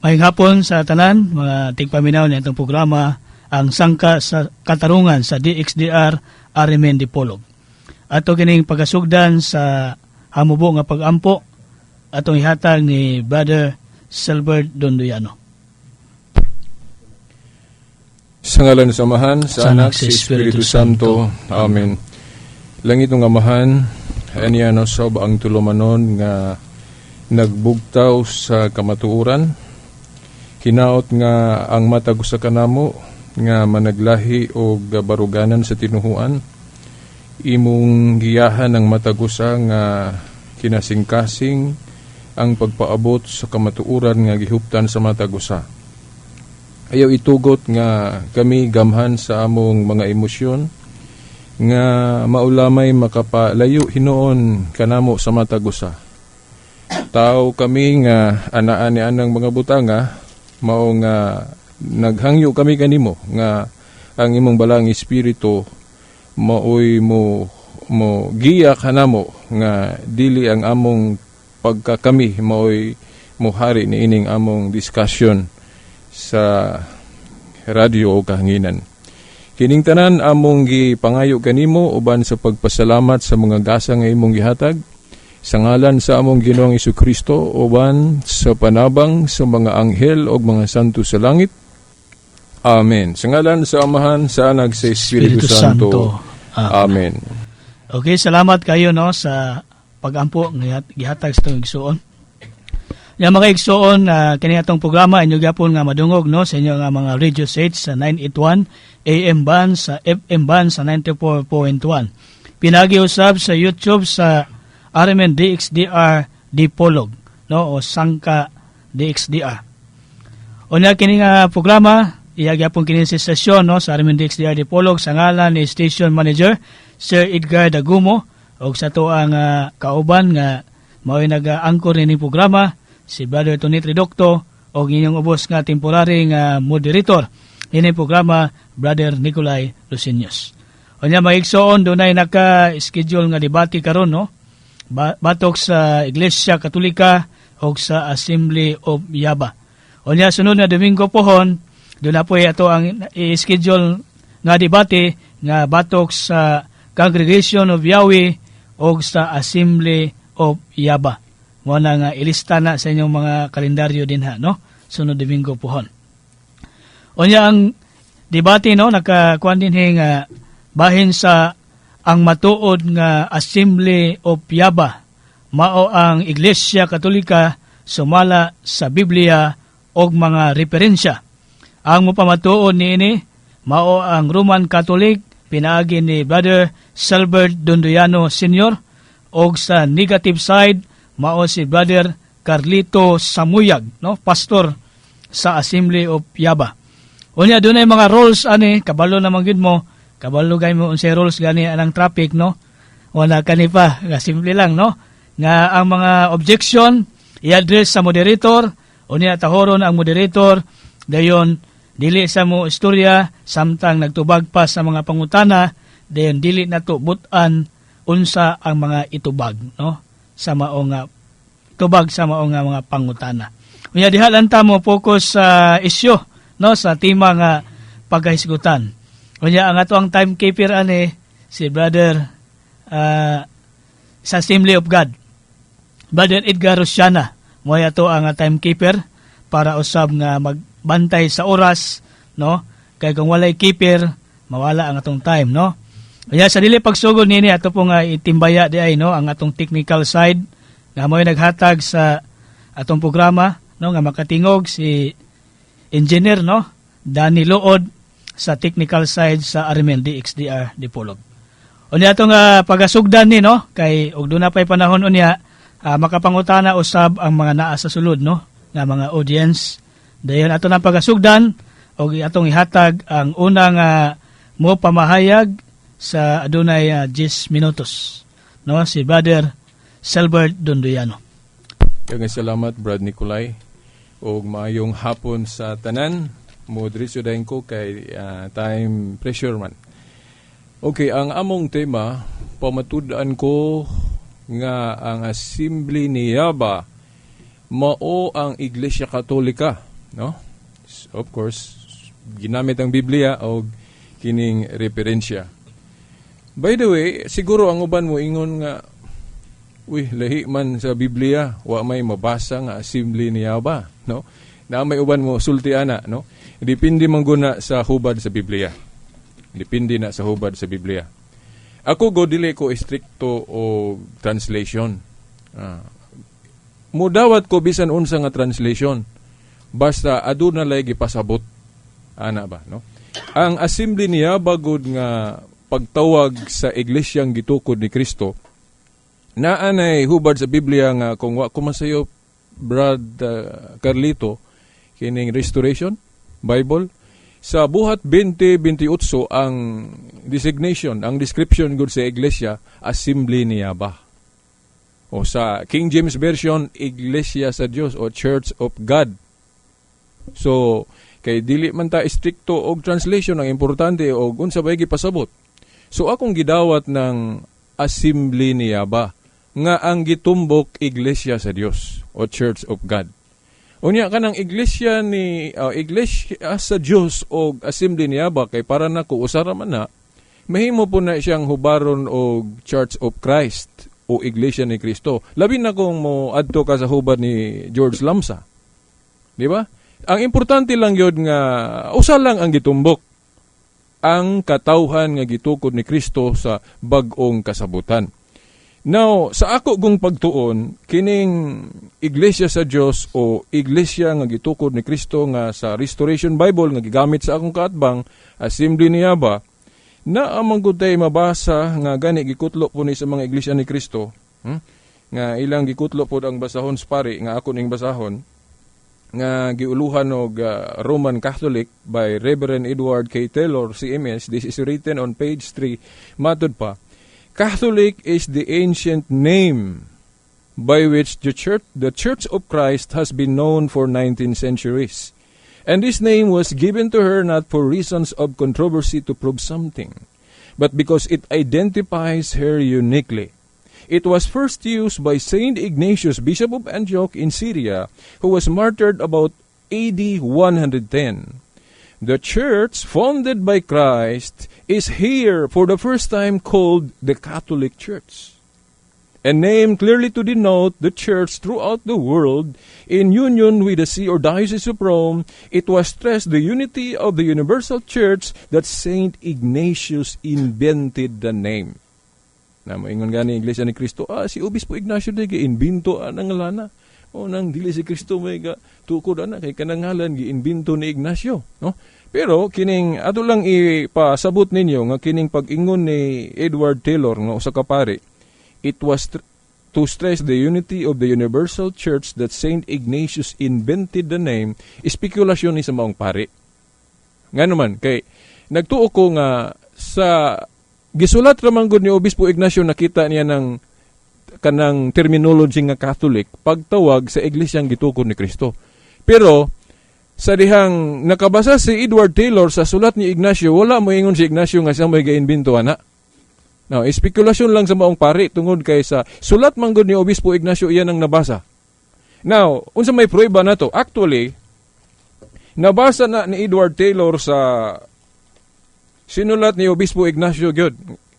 Maayong hapon sa tanan, mga tigpaminaw ni atong programa, ang Sangka sa Katarungan sa DXDR RMN Dipolog. Ato kining pagasugdan sa hamubo nga pagampo, atong ihatag ni Brother Silbert Dondoyano. Sa ngalan sa Amahan, sa Anak, sa Espiritu Santo. Amen. Langit nga Amahan, aniya no sob ang tulumanon nga nagbugtaw sa kamatuoran. Hinaot nga ang matag usa kanamo nga managlahi og baruganan sa tinuhuan. Imong giyahan ang matag usa nga kinasingkasing ang pagpaabot sa kamatuoran nga gihuptan sa matag usa. Ayaw itugot nga kami gamhan sa among mga emosyon nga maulamay makapalayo hinuon kanamo sa matag usa. Tao kami nga anaan ni anang mga butanga, mao nga naghangyo kami kanimo nga ang imong balaang espiritu maoy mo mo giya kanamo nga dili ang among pagkakami maoy mohari ni ining among discussion sa radyo o kahanginan. Kining tanan among gipangayo kanimo uban sa pagpasalamat sa mga gasa nga imong gihatag sa ngalan sa among Ginoong Kristo uban sa panabang sa mga anghel ug mga santo sa langit. Amen. Sa ngalan sa Amahan, sa Anak, sa Espiritu Santo. Amen. Amen. Okay, salamat kayo, no, sa pagampo nga gihatag sa itong igsuon. Ya, mga igsuon, kini atong programa inyo gyapon nga madungog, no, sa inyo nga mga radio sets sa 981 AM band, sa FM band sa 94.1. Pinagi usab sa YouTube sa RMN DXDR Dipolog, no, o Sangka DXDR. Unya kini nga programa iya gyapon kini sa stasyon, no, sa RMN DXDR Dipolog sa ngalan ni station manager Sir Edgar Dagumo ug sa ato ang kauban nga mao'y nag-angkor nining programa, si Brother Tony Tridocto, ug inyong ubos nga temporary nga moderator ini programa, Brother Nicolai Lucinius. Unya, mga igsoon, dunay naka-schedule nga debate karon, no? Batok sa Iglesia Katolika ug sa Assembly of Yaba. Unya sunod na Domingo pohon, duna po ato ang i-schedule nga debate nga batok sa Congregation of Yahweh ug sa Assembly of Yaba. Mo na nga ilista na sa inyong mga kalendaryo dinha, no? Sunod Domingo pohon. Unya ang debate, no, nakakuan din nga bahin sa ang matuod nga Assembly of Yaba mao ang Iglesia Katolika sumala sa Biblia og mga referensya. Ang mopamatuod niini mao ang Roman Catholic pinaagi ni Brother Silbert Dondoyano Sr. og sa negative side mao si Brother Carlito Samuyag, no, pastor sa Assembly of Yaba. Unya dunay mga rules ani, kabalo naman gyud mo, kabalo gay mo unsay rules gani anang traffic, no. Wala kani pa, nga simple lang, no. Nga ang mga objection i-address sa moderator, unya tahoron ang moderator, dayon dili sa mo istorya samtang nagtubag pa sa mga pangutana, dayon dili nato but-an unsa ang mga itubag, no, sa mao nga tubag sa mao nga mga pangutana. Unya diha lang ta mo focus sa isyu, no, sa tema nga pagkahisgutan. Unya ang ato ang timekeeper ani si Brother sa Assembly of God, Brother Edgar Rosiana, mo ato ang timekeeper para usab nga magbantay sa oras, no, kay kung walay keeper mawala ang atong time, no. Kaya sa dili pagsugod nini, ato po nga itimbaya di ay, no, ang atong technical side nga mo'y naghatag sa atong programa, no, nga makatingog, si engineer, no, Danny Luod sa technical side sa RMN DXDR Dipolog. Unya ato nga pagasugdan ni, no, kay og duna pay panahon unya, makapangutana usab ang mga naa sa sulod, no, nga mga audience. Dayon ato nang pagasugdan og atong ihatag ang unang mo pamahayag sa adunay 10 minutos, no, si Brother Silbert Dondoyano. Daghang salamat, Brad Nicolai. Og maayong hapon sa tanan. Mo diretso dayon ko kay time pressure man. Okay, ang among tema, pamatud-an ko nga ang Assembly ni Yaba mao ang Iglesia Katolika. no? Of course, ginamit ang Biblia o kining referensya. By the way, siguro ang uban mo ingon nga, "Uy, lahi man sa Biblia, wa may mabasa nga assembly niya ba?" no? Na may uban mo sulti ana, no? Depende man guna sa hubad sa Biblia. Depende na sa hubad sa Biblia. Ako go dili ko istrikto o translation. Mudawat ko bisan unsa nga translation. Basta aduna lay gipasabot ana ba, no? Ang assembly niya bagod nga pagtawag sa iglesyang gitukod ni Kristo, naa nay hubad sa Biblia nga kung wa ko masayo, Brad Carlito, kining Restoration Bible sa Buhat 20:28, ang designation, ang description gud sa iglesia, assembly niya ba, o sa King James Version, Iglesia sa Dios o Church of God. So kay dili man ta istrikto og translation, ang importante og unsa bay gipasabot. So akong gidawat ng assembly niya ba nga ang gitumbok iglesia sa Dios o Church of God. Unya kanang iglesia ni iglesia sa Dios o assembly niya ba, kay para nako usara man na, mahimo po na siyang hubaron og Church of Christ o Iglesia ni Kristo. Labi na kung mo adto ka sa hubad ni George Lamsa. Di ba? Ang importante lang yun nga usa lang ang gitumbok, ang katawhan nga gitukod ni Kristo sa bag-ong kasabutan. Now, sa ako gong pagtuon, kining Iglesia sa Dios o Iglesia nga gitukod ni Kristo nga sa Restoration Bible nga gigamit sa akong kaatbang, assembly niya ba, na amang gud tay mabasa nga gani gikutlo po ni sa mga Iglesia ni Kristo, Nga ilang gikutlo po ang basahon sa pari nga ako ning basahon nga giuluhan og Roman Catholic by Reverend Edward K. Taylor, CMS. This is written on page 3. Matod pa, "Catholic is the ancient name by which the Church of Christ has been known for 19 centuries. And this name was given to her not for reasons of controversy to prove something, but because it identifies her uniquely. It was first used by Saint Ignatius, Bishop of Antioch in Syria, who was martyred about AD 110. The church founded by Christ is here for the first time called the Catholic Church, a name clearly to denote the church throughout the world in union with the See or Diocese of Rome. It was stressed the unity of the universal church that Saint Ignatius invented the name." Na moingon gani Iglesia ni Kristo, si Obispo Ignacio de giimbento ang ngalana. O nang dili si Kristo may ga tukod ana kay kanang ngalan giimbento ni Ignacio, no? Pero kining ato lang ipasabot ninyo nga kining pag-ingon ni Edward Taylor nga usa ka pari, it was to stress the unity of the universal church that Saint Ignatius invented the name, spekulasyon ni sa maong pari. Nga naman, kay nagtuo ko nga sa gisulat ramang gud ni Obispo Ignacio, nakita niya ng kanang terminology nga Catholic pagtawag sa iglesyang gitukod ni Kristo. Pero sa dihang nakabasa si Edward Taylor sa sulat ni Ignacio, wala moingon si Ignacio nga siya may gaimbento ana. Now, espekulasyon lang sa maong pari tungod kay sa sulat man gud ni Obispo Ignacio iyan ang nabasa. Now, unsa may prueba nato? Actually, nabasa na ni Edward Taylor sa sinulat ni Obispo Ignacio gyud.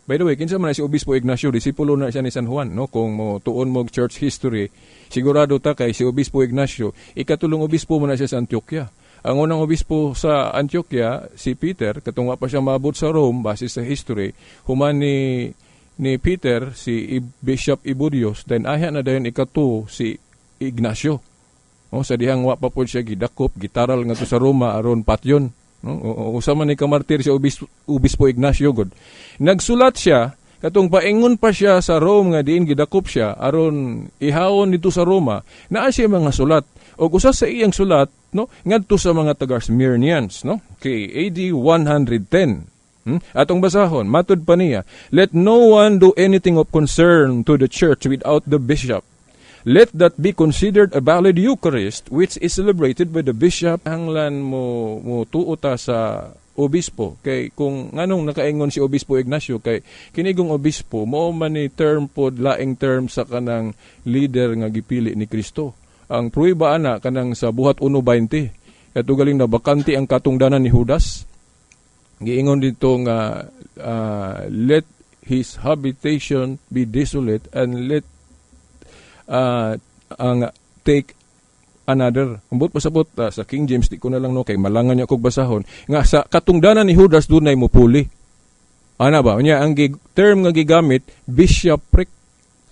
By the way, kinsa man na si Obispo Ignacio, disipulo na siya ni San Juan, no? Kung mo tuon mo og church history, sigurado ta kay si Obispo Ignacio, ikatulong obispo mo na siya sa Antioquia. Ang unang obispo sa Antioquia, si Peter, katong wa pa siya maabot sa Rome, base sa history, human ni Peter, si Bishop Iburius, then ahya na dayon ikatuo si Ignacio. No, sa dihang wa pa po siya gidakop, gitaral nga to sa Roma aron patyon. No? Usa man ni kamartir si Obispo Ignacio god. Nagsulat siya katong paingon pa siya sa Rome nga diin gidakop siya aron ihawon dito sa Roma. Naa siya mga sulat. Og usa sa iyang sulat, no, ngadto sa mga taga Smyrnians, no, kay AD 110. Atong basahon, matud pa niya, "Let no one do anything of concern to the church without the bishop. Let that be considered a valid Eucharist which is celebrated by the bishop." Hanglan mo tuo ta sa obispo kay kung nganong nakaingon si Obispo Ignacio, kay kinigong obispo mao man ni term pod, laing term sa kanang leader nga gipili ni Kristo. Ang pruweba ana kanang sa Buhat 1:20 Kato galing na bakante ang katungdanan ni Judas. Giingon dito nga "Let his habitation be desolate and let ang take another." Ambot pasabot sa King James, di ko na lang, no, kay malangan niya kog basahon nga sa katungdanan ni Judas dunay mupuli. Ana ba? Nya ang term nga gigamit, bishopric,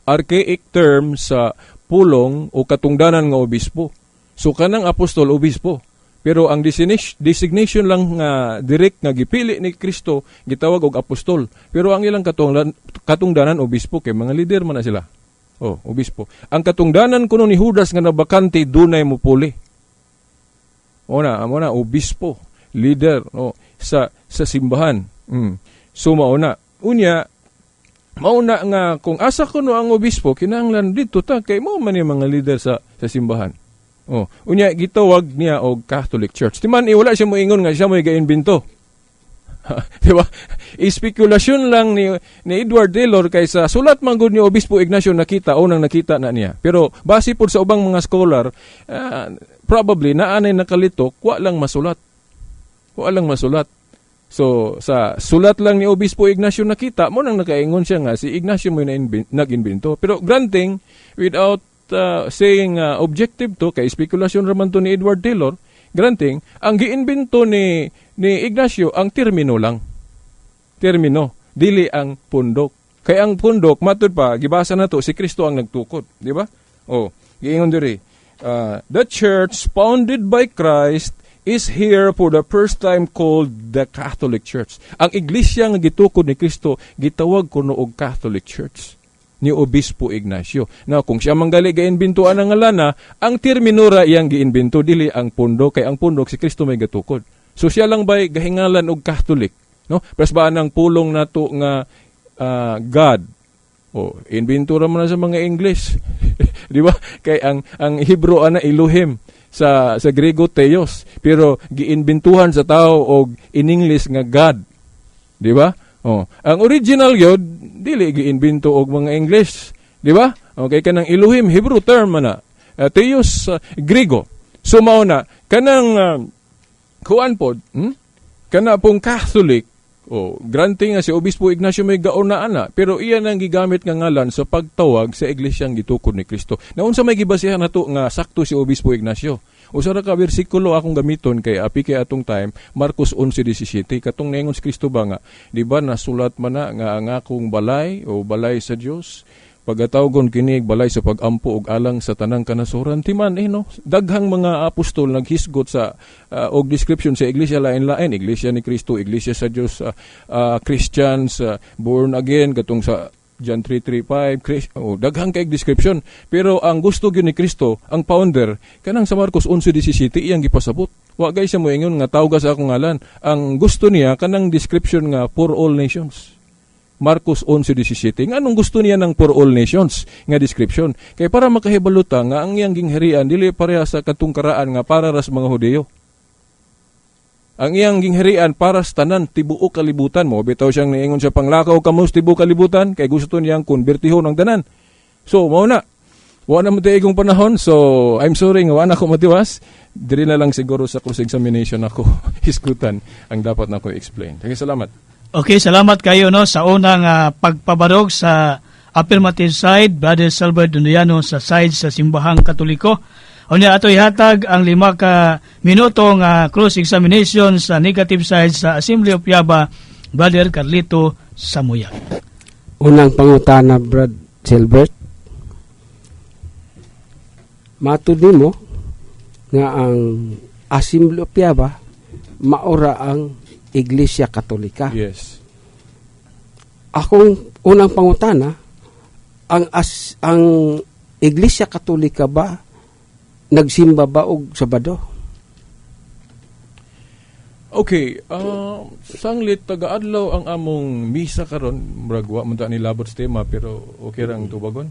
archaic term sa pulong o katungdanan nga obispo. So kanang apostol, obispo. Pero ang designation lang nga direct nga gipili ni Kristo, gitawag og apostol. Pero ang ilang katungdanan, obispo, kay mga leader man na sila. Oh, obispo. Ang katungdanan kuno ni Judas nga nabakante, dunay mupuli. Ona, amo na obispo, leader, no, sa simbahan. So mao na. Unya, mao na nga kung asa kuno ang obispo, kinahanglan dito ta kay mo man yung mga leader sa simbahan. Oh, unya gitawag niya og Catholic Church. Ti man wala siya moingon nga siya mo ga-imbento. Di ba? Espekulasyon lang ni Edward Taylor kay sa sulat man gud ni Obispo Ignacio nakita, unang nakita na niya. Pero base pod sa ubang mga scholar, probably naanay nakalitok, wa lang masulat. Wa lang masulat. So sa sulat lang ni Obispo Ignacio nakita, mo nang nakaingon siya nga si Ignacio mo nag-imbento. Pero granting without saying objective to kay spekulasyon raman to ni Edward Taylor, granting ang giimbento ni Ignacio ang termino lang. Termino, dili ang pundok. Kay ang pundok, matud pa gibasa na to, si Kristo ang nagtukod, di ba? Oh, giingon diri, "The church founded by Christ is here for the first time called the Catholic Church." Ang iglesia nga gitukod ni Kristo gitawag kuno og Catholic Church ni Obispo Ignacio. Now, kung siya manggali gainbintuan ang ngalana, ang termino ra iyang giinbento, dili ang pundok, kay ang pundok si Kristo may gatukod. So siya lang bay gahingalan og Catholic, no? Pres ba ang pulong nato nga God? Oh, inbento ra man na sa mga English. Di ba? Kay ang Hebrew ana Elohim, sa Grego Theos, pero giinbentuhan sa tao og in English nga God. Di ba? Oh, ang original gyud dili giinbento og mga English, di ba? Okay, kanang Elohim, Hebrew term man na. Theos, Grego. So mao na kanang kuan pod, Kana pong Catholic. Oh, granting nga si Obispo Ignacio may gauna ana, pero iya nang gigamit nga ngalan sa pagtawag sa iglesyang gitukod ni Kristo. Naunsa may gibasihan nato nga sakto si Obispo Ignacio? Usa ra ka bersikulo akong gamiton kay api kay atong time, Marcos 11:17, katong ningon si Kristo ba nga, di ba nasulat man na nga ang akong balay o balay sa Dios pagatawgon kini balay sa pag-ampo og alang sa tanang kanasuran? Timan eh, no, daghang mga apostol naghisgot sa og description sa iglesia, lain-lain: iglesia ni Kristo, iglesia sa Dios, Christians, born again, katong sa John 3:35, oh, daghang kay description, pero ang gusto gyud ni Kristo, ang founder, kanang sa Marcos 11:17 iyang gipasabot. Wa gay siya moingon nga tawga sa akong ngalan. Ang gusto niya kanang description nga for all nations, Marcos 11:17. Nganong gusto niya ng for all nations nga description? Kay para makahibalo ta nga ang iyang gingharian dili pareha sa katong karaan nga para ra sa mga Hudiyo. Ang iyang gingharian para sa tanan, tibuok kalibutan mo. Bitaw siyang niingon siya, "Panglakaw kamo sa tibuok kalibutan," kay gusto niyang konbertihon ang tanan. So mao na. Wa na mo igong panahon, so I'm sorry nga wa na ko matiwas. Diri na lang siguro sa cross examination ako hisgutan ang dapat na ko explain. Sige, salamat. Okay, salamat kayo, no, sa unang pagpabarog sa affirmative side, Brother Salvador Duniano sa side sa Simbahang Katoliko. Unya ato ihatag ang 5 ka minuto nga cross examination sa negative side sa Assembly of Yaba, Brother Carlito Samuyak. Unang pangutana, Brad Silbert. Matud nimo nga ang Assembly of Yaba maura ang Iglesia Katolika? Yes. Akong unang pangutana, ang Iglesia Katolika ba nagsimba ba og Sabado? Okay, sanglit taga-adlaw ang among misa karon, murag wa man ta ni labot sa tema, pero okay ra ang tubagon.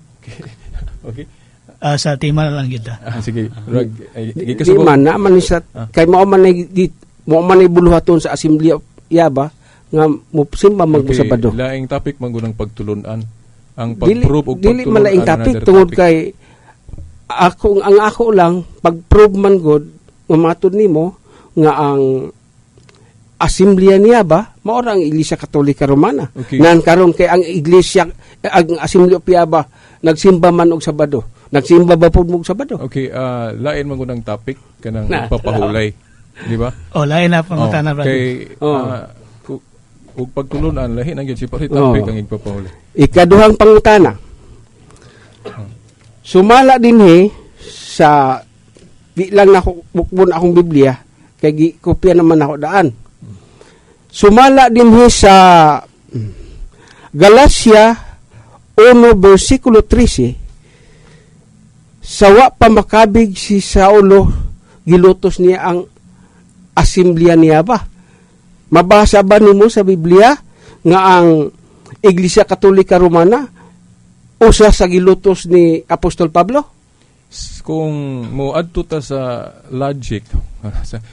Okay. Sa tema na lang kita. Ah, sige, murag ay, Di gikasabot. Man na man sa kay mao man ni buluhaton sa Assembly of Yaba nga mo simba mag Okay, Sabado. Laing topic man gud ang pagtulunan. Ang Dili pag-prove og dili pagtulunan man laing topic another tungod topic. Kay ako ang ako lang pag-prove man god nga matud nimo. nga ang Assemblea niya ba mao ra ang Iglesia Katolika Romana. Nan karon kay ang Iglesia, ang Assembly of Yaba nagsimba man og Sabado. Nagsimba ba pud mo og Sabado? Okay, lain man gud ang topic kanang Na, pagpapahulay, di ba? Oh, lain na pangutana, Oh, brother. kay ug pagtulunan lahi na gyud si pari topic ang igpapahulay. Ikaduhang pangutana. Sumala dinhi sa, di lang nako bukbon akong Biblia kay gikopya naman ako daan. Sumala dinhi sa Galacia 1 versikulo 13, sawa pa makabig si Saulo, gilutos niya ang asimblya niya ba? Mabasa ba nimo sa Biblia nga ang Iglesia Katolika Romana usa sa gilutos ni Apostol Pablo? Kung moadto ta sa logic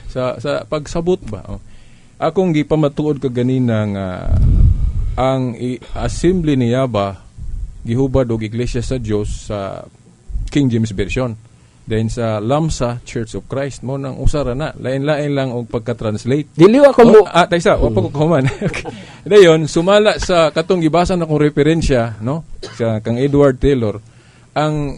sa pagsabot ba, oh. Akong gipamatuod ka ganina nga ang assembly ni Yaba gihubad og Iglesia sa Dios sa King James Version. Then sa Lamsa, Church of Christ mo nang usara na, lain-lain lang og pagka-translate. Dili ako mo Oh, taysa, wa pa ko kahuman. Okay. Dayon, sumala sa katong gibasa na kong referensya, no? Sa kang Edward Taylor, ang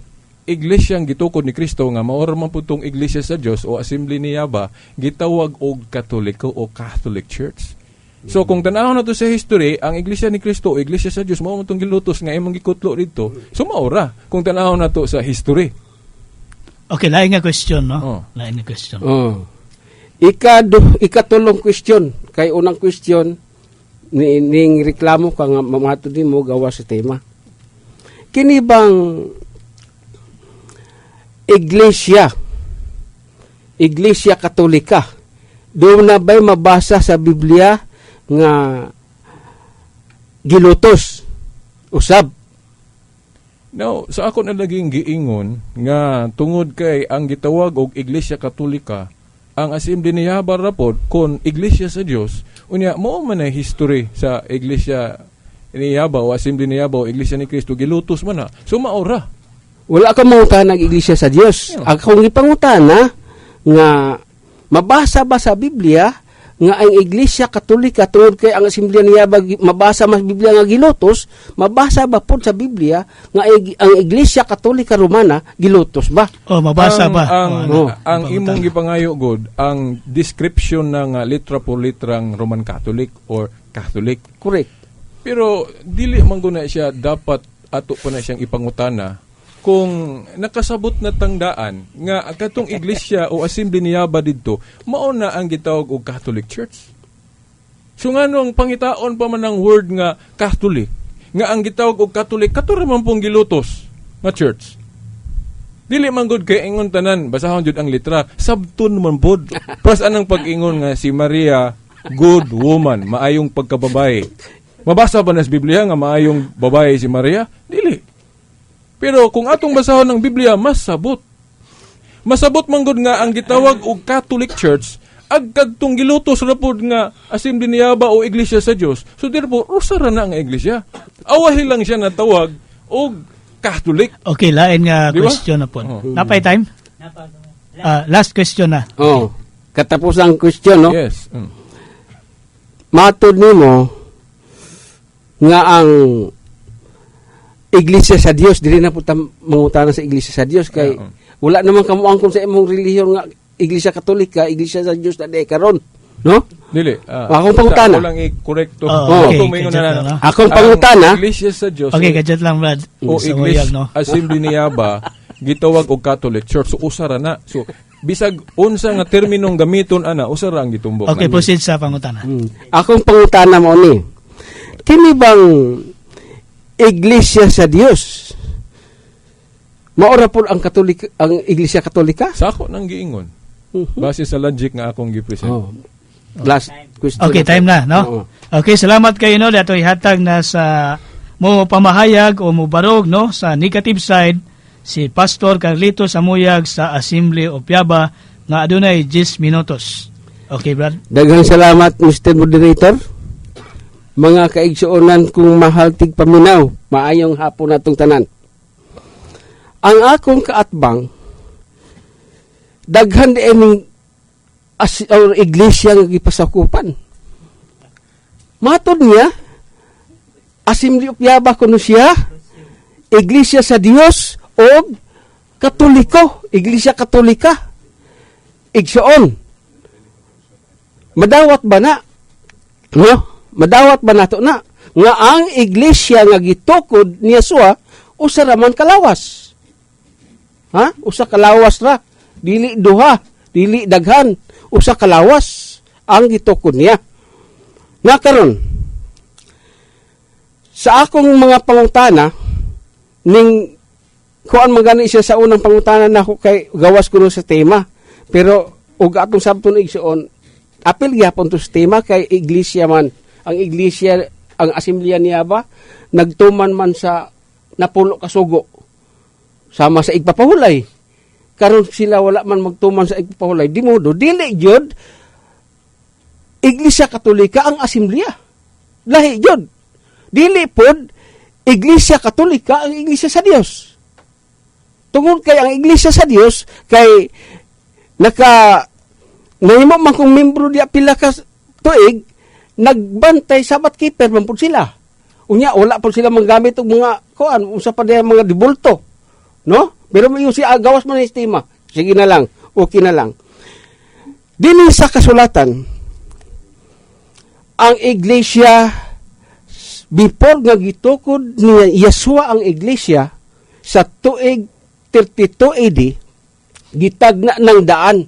iglesyang gitukod ni Kristo nga mao ra man pud tong iglesia sa Dios o assembly niya ba gitawag og Katoliko o Catholic Church. So kung tan-awon na to sa history, ang iglesia ni Kristo o iglesia sa Dios mao man tong gilutos nga imong gikutlo didto. So mao ra kung tan-awon na to sa history. Okay, lain nga question, no? Oh. Lain nga question. Oh. Ikatulong question kay unang question ni ning reklamo ka nga mamatod nimo gawa sa tema. Kini bang Iglesia Katolika, doon na ba'y mabasa sa Biblia nga gilutos usab? Now, sa ako na laging giingon nga tungod kay ang gitawag og Iglesia Katolika, ang assembly ni Yaba rapod kon Iglesia sa Dios, unya mao man ay history sa Iglesia ni Yaba o assembly ni Yaba o Iglesia ni Kristo gilutos man na. So mao ra. Wala ka mangutana ang Iglesia sa Dios. Akong gipangutana nga mabasa ba sa Biblia nga ang Iglesia Katolika, tungod kay ang Asamblea niya ba mabasa mas Biblia nga gilutos, mabasa ba pod sa Biblia nga ang Iglesia Katolika Romana gilutos ba? Oh, mabasa ang, ba? Ang, Oh, ano? Oh. ang Pangutana. imong gipangayo god, ang description ng litra por litrang Roman Catholic or Catholic. Correct. Pero dili man guna siya dapat ato pa na siyang ipangutana kung nakasabot na tangdaan nga katong iglesia o assembly niya ba didto mao na ang gitawag og Catholic Church. So nganong pangitaon pa man ang word nga Catholic, nga ang gitawag og Catholic kato ra man pong gilutos nga church? Dili man gud kay ingon tanan, basahon jud ang litra, sabton man pod. Pas anang pag-ingon nga si Maria good woman, maayong pagkababae. Mabasa ba na sa Biblia nga maayong babae si Maria? Dili. Pero kung atong basahon ng Biblia, mas sabot. Masabot man gud nga ang gitawag og Catholic Church ag kadtong gilutos ra pod nga assembly niya ba o iglesia sa Dios. So therefore, usa ra na ang iglesia. Awahi lang siya natawag og Catholic. Okay, lain nga Di ba? question na po. Oh. Napay time? Last question na. Oh. Katapos ang question, no? Yes. Matod nimo nga ang Iglesia sa Dios, dili na po ta mangutana sa Iglesia sa Dios kay wala naman kamo angkon sa imong relihiyon nga Iglesia Katolika, Iglesia sa Dios na di karon, no? Dili. Akong pangutana. Ako lang i-correcto. Oh, okay, Ako moingon gadget na lang, na. no? Akong Ang pangutana, Iglesia sa Dios Okay, gadget lang, Brad. o Sa Iglesia wayag, no? Assembly niya ba gitawag og Catholic Church. So usa ra na. So bisag unsa nga terminong gamiton ana, usa ra ang gitumbok. Okay, na. proceed sa pangutana. Akong pangutana mo ni. Kini bang Iglesia sa Dios, maora po ang Katolik, ang Iglesia Katolika? Sa ako nang giingon. Base sa logic nga akong gipresent. Oh. Last question. Okay, time na, no? Oo. Okay, salamat kayo, no? Dato ihatag na sa mo pamahayag o mo barog, no, sa negative side si Pastor Carlito Samuyag sa Assembly of Yaba nga adunay 10 minutos. Okay, Brad. Daghang salamat, Mr. Moderator. Mga kaigsuonan kong mahal tigpaminaw, maayong hapon natong tanan. Ang akong kaatbang, daghan di ning as, or iglesia nga gipasakupan. Matod niya, Assembly of Yaba kuno siya, Iglesia sa Dios o Katoliko, Iglesia Katolika. Igsoon. Madawat ba na? No? Madawat ba nato na? Nga ang iglesia nga gitukod ni Yeshua usa ra man kalawas. Ha? Usa kalawas ra. Dili duha, dili daghan, usa kalawas ang gitukod niya. Nga karon sa akong mga pangutana ning kuan man gani siya sa unang pangutana nako kay gawas kuno sa tema, pero ug atong sabton, igsoon, apil gyapon to sa tema kay iglesia man ang iglesia, ang asemblea niya ba nagtuman man sa napulo ka sugo sama sa igpapahulay. Karon sila wala man magtuman sa igpapahulay, di modo dili jud Iglesia Katolika ang asemblea. Lahi jud. Dili pod Iglesia Katolika ang Iglesia sa Dios. Tungod kay ang Iglesia sa Dios kay naka nahimo man kong membro diya pila ka tuig, nagbantay, Sabbath keeper man pud sila. Unya wala pud sila manggamit og mga kuan, unsa pa diya, mga dibulto. No? Pero yung si gawas man ang tema. Sige na lang, okay na lang. Dinhi sa kasulatan, ang iglesia before nga gitukod ni Yeshua ang iglesia sa tuig 32 AD, gitagna ng daan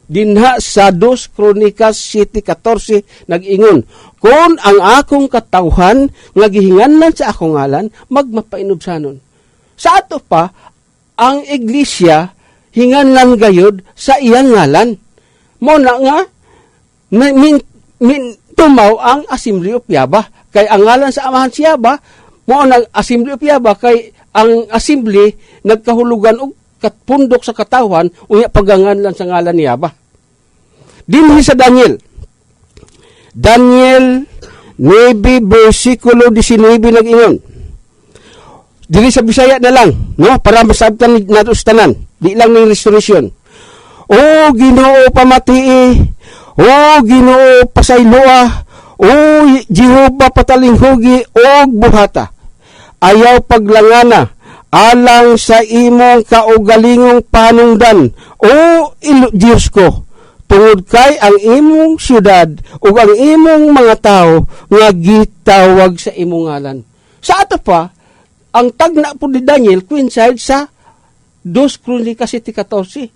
dinha sa 2 Kronikas 7:14, nag-ingon, "Kon ang akong katawhan nga gihinganlan sa akong ngalan magmapainubsanon." Sa ato pa, ang iglesia hinganlan gayud sa iyang ngalan. Mo na nga na, min tumaw ang Assembly of Yaba kay ang ngalan sa Amahan siya ba mo nag Assembly of Yaba, kay ang assembly nagkahulugan og katpundok sa katawan, unya paganganlan sa ngalan ni Yaba. Dinhi sa Daniel, Daniel 9 versikulo 19, nag-ingon dili sa Bisaya na lang, no, para masabtan nato sa tanan, di lang ni restoration. "O Ginoo, pamatii. O Ginoo, pasayloa. O Jehova, patalinghugi og buhata. Ayaw paglangana alang sa imong kaugalingong panungdan, O Diyos ko, tungod kay ang imong syudad ug ang imong mga tao nga gitawag sa imong ngalan." Sa ato pa, ang tagna po ni Daniel coincide sa 2 Kronika 7:14.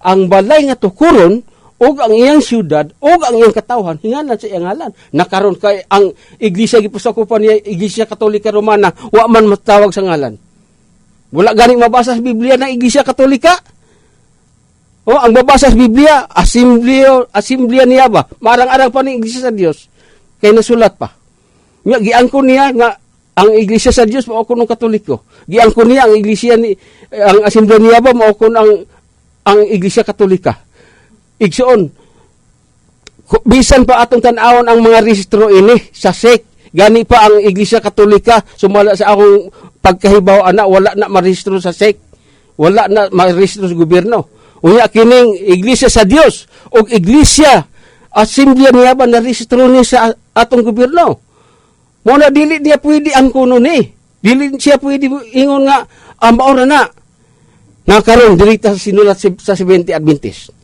Ang balay nga tukuron ug ang iyang syudad ug ang iyang katawhan hingalan sa iyang ngalan. Nakaron kay ang iglesia gipasakupan niya, Iglesia Katolika Romana, wa man matawag sa ngalan. Wala gani mabasa sa Biblia ng Iglesia Katolika. O ang mabasa sa Biblia, Assembly niya ba? Marang-arang pa ni Iglesia sa Dios. Kay nasulat pa. Nga giangkon niya nga ang Iglesia sa Dios mao kuno Katoliko. Giangkon niya ang iglesia ni ang Assembly niya ba mao kun ang Iglesia Katolika. Igsoon, bisan pa atong tan-awon ang mga rehistro ini sa SEC. Gani pa ang Iglesia Katolika, sumala sa akong pagkahibaw ana, wala na marehistro sa SEC. Wala na marehistro sa gobyerno. Unya kining Iglesia sa Dios ug Iglesia Assembly niya ba narehistro ni sa atong gobyerno. Mo na dili niya pwede ang kuno ni. Dili siya pwede ingon nga ang mao ra na. Nga karon diri ta sa sinulat sa 70 Adventist.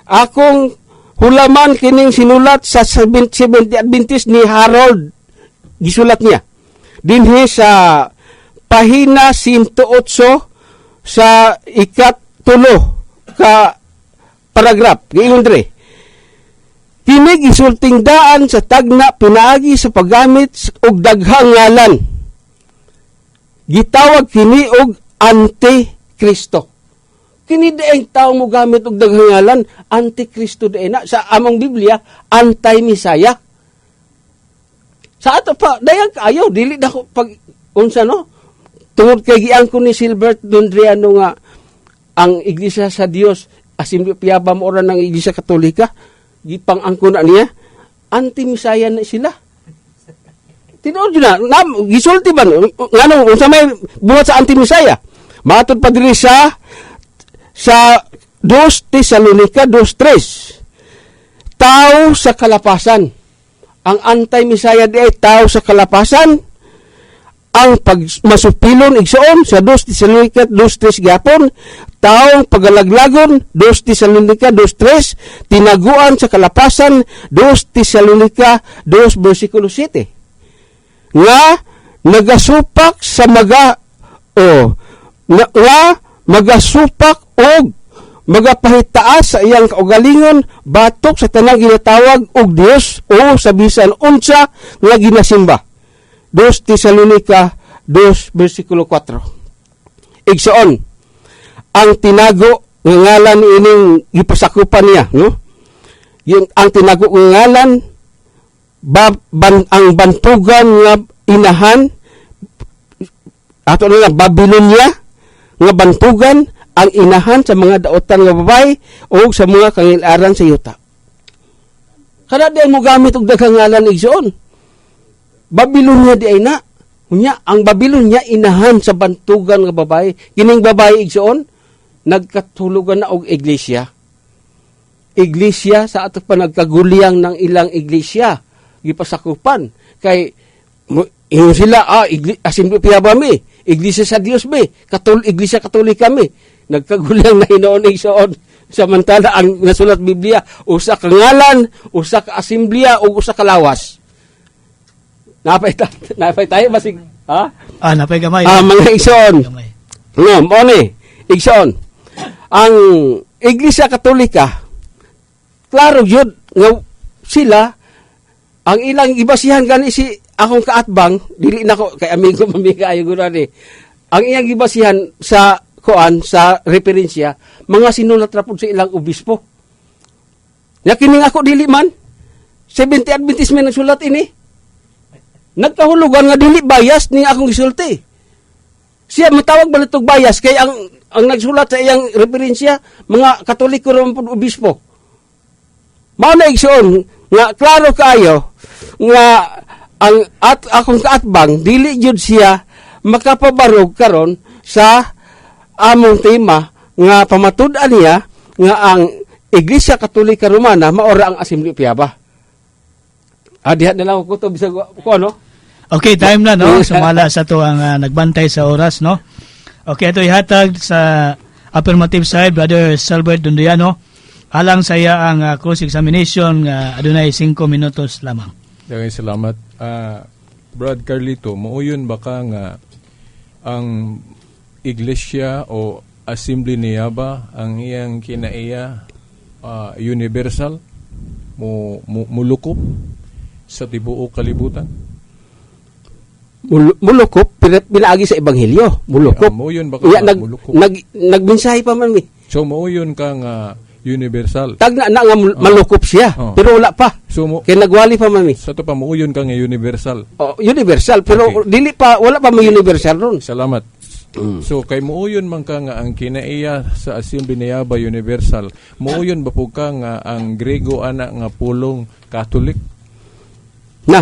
Akong hulaman kining sinulat sa 70 Adventist ni Harold, gisulat niya dinhi sa pahina 108 sa ikatulo ka paragraph. Giingon dire, "Kini gisulting daan sa tagna pinaagi sa paggamit og daghang ngalan. Gitawag kini og anti-Kristo." Kini diay tao mo gamit og daghang ngalan, anti-Kristo diay na. Sa among Biblia, anti-Messiah. Sa ato pa, dayang kaayo, dili na ko pag unsa, no? Tungod kay giangkon ni Silbert Dondriano nga ang Iglesia sa Dios, Assembly of Yaba mo ng Iglesia Katolika, gipang-angkon na niya, anti-Messiah na sila. Tinuod yun na, gisulti ba, ngano, unsa may buhat sa anti-Messiah? Matod pa diri sa 2 Tesalonica 2:3. Tao sa kalapasan. Ang anti-Messiah di ay tao sa kalapasan. Ang pag masupilon, igsoon, sa 2 Tesalonica 2:3 gyapon, taong pagalaglagon, 2 Tesalonica 2:3, tinaguan sa kalapasan, 2 Tesalonica 2 versikulo 7, nga nagasupak sa maga o nga, nga magasupak og magapahitaas sa iyang kaugalingon batok sa tanang ginatawag og Dios o sa bisan unsa nga ginasimba, 2 Tesalonica 2 versikulo 4. Igsoon, ang tinago nga ngalan ining gipasakupan niya, no? Yung ang tinago nga ngalan ba, ang bantugan nga inahan ato na lang Babylonia nga bantugan, ang inahan sa mga daotan nga babae o sa mga kangilaran sa yuta. Kada di ay mo gamit og daghang ngalan, igsoon. Babylonia di ay na. Unya, ang Babylonia inahan sa bantugan nga babae. Kining babae, igsoon, nagkatulugan na og iglesia. Iglesia sa ato pa nagkaguliyang ng ilang iglesia gipasakupan kay ingon sila, Assembly ba mi, iglesia sa Dios mi, Iglesia Katolika mi. Nagkaguliyang na hinuon, igsoon, samantala ang nasulat Biblia, usa ka ngalan, usa ka asemblea ug usa ka lawas. Napay tayo basig ha. Ah, napay gamay. Ah, mga igsoon. Gamay. No, mo ni, igsoon. Ang Iglesia Katolika, klaro jud nga sila ang ilang ibasihan gani si akong kaatbang, dili nako kay amigo mamiga ayo gud ani. Ang iyang gibasihan sa kuan sa referensya, mga sinulat ra pud sa ilang obispo. Ya kining ako dili man. Seventh Adventist man nagsulat ini. Nagkahulugan nga dili bias ning akong gisulti. Siya matawag ba natog bias kay ang nagsulat sa iyang referensya mga Katoliko ra man pud obispo. Mao na, igsoon, nga klaro kaayo nga ang at akong kaatbang dili jud siya makapabarog karon sa among tema nga pamatud-an niya nga ang Iglesia Katolika Romana maora ang Assembly of Yaba. Ah, diha na lang ko to bisag ko ano. Okay, time na, no? Sumala sa to ang nagbantay sa oras, no? Okay, ito ihatag sa affirmative side, Brother Salbert Dunduyano. Alang saya ang cross examination nga adunay 5 minutos lamang. Daghang salamat. Ah, Brad Carlito, muuyon ba ka nga ang iglesia o Assembly ni Yaba ang iyang kinaiya universal mo mulukop sa tibuok kalibutan? Mulukop pinaagi sa ebanghelyo, mulukop. Ah, muuyon ba ka Iya, nga mulukop? Nagmensahe pa man mi. So muuyon ka nga universal. Tagna na nga malukop siya, pero wala pa. So mo, Kay nagwali pa man mi. sa to pa muuyon ka nga universal. Oh, universal pero dili pa, wala pa may universal ron. Salamat. So kay muuyon man ka nga ang kinaiya sa Assembly ni Yaba universal, muuyon ba po ka nga ang Grego ana nga pulong Catholic? Na.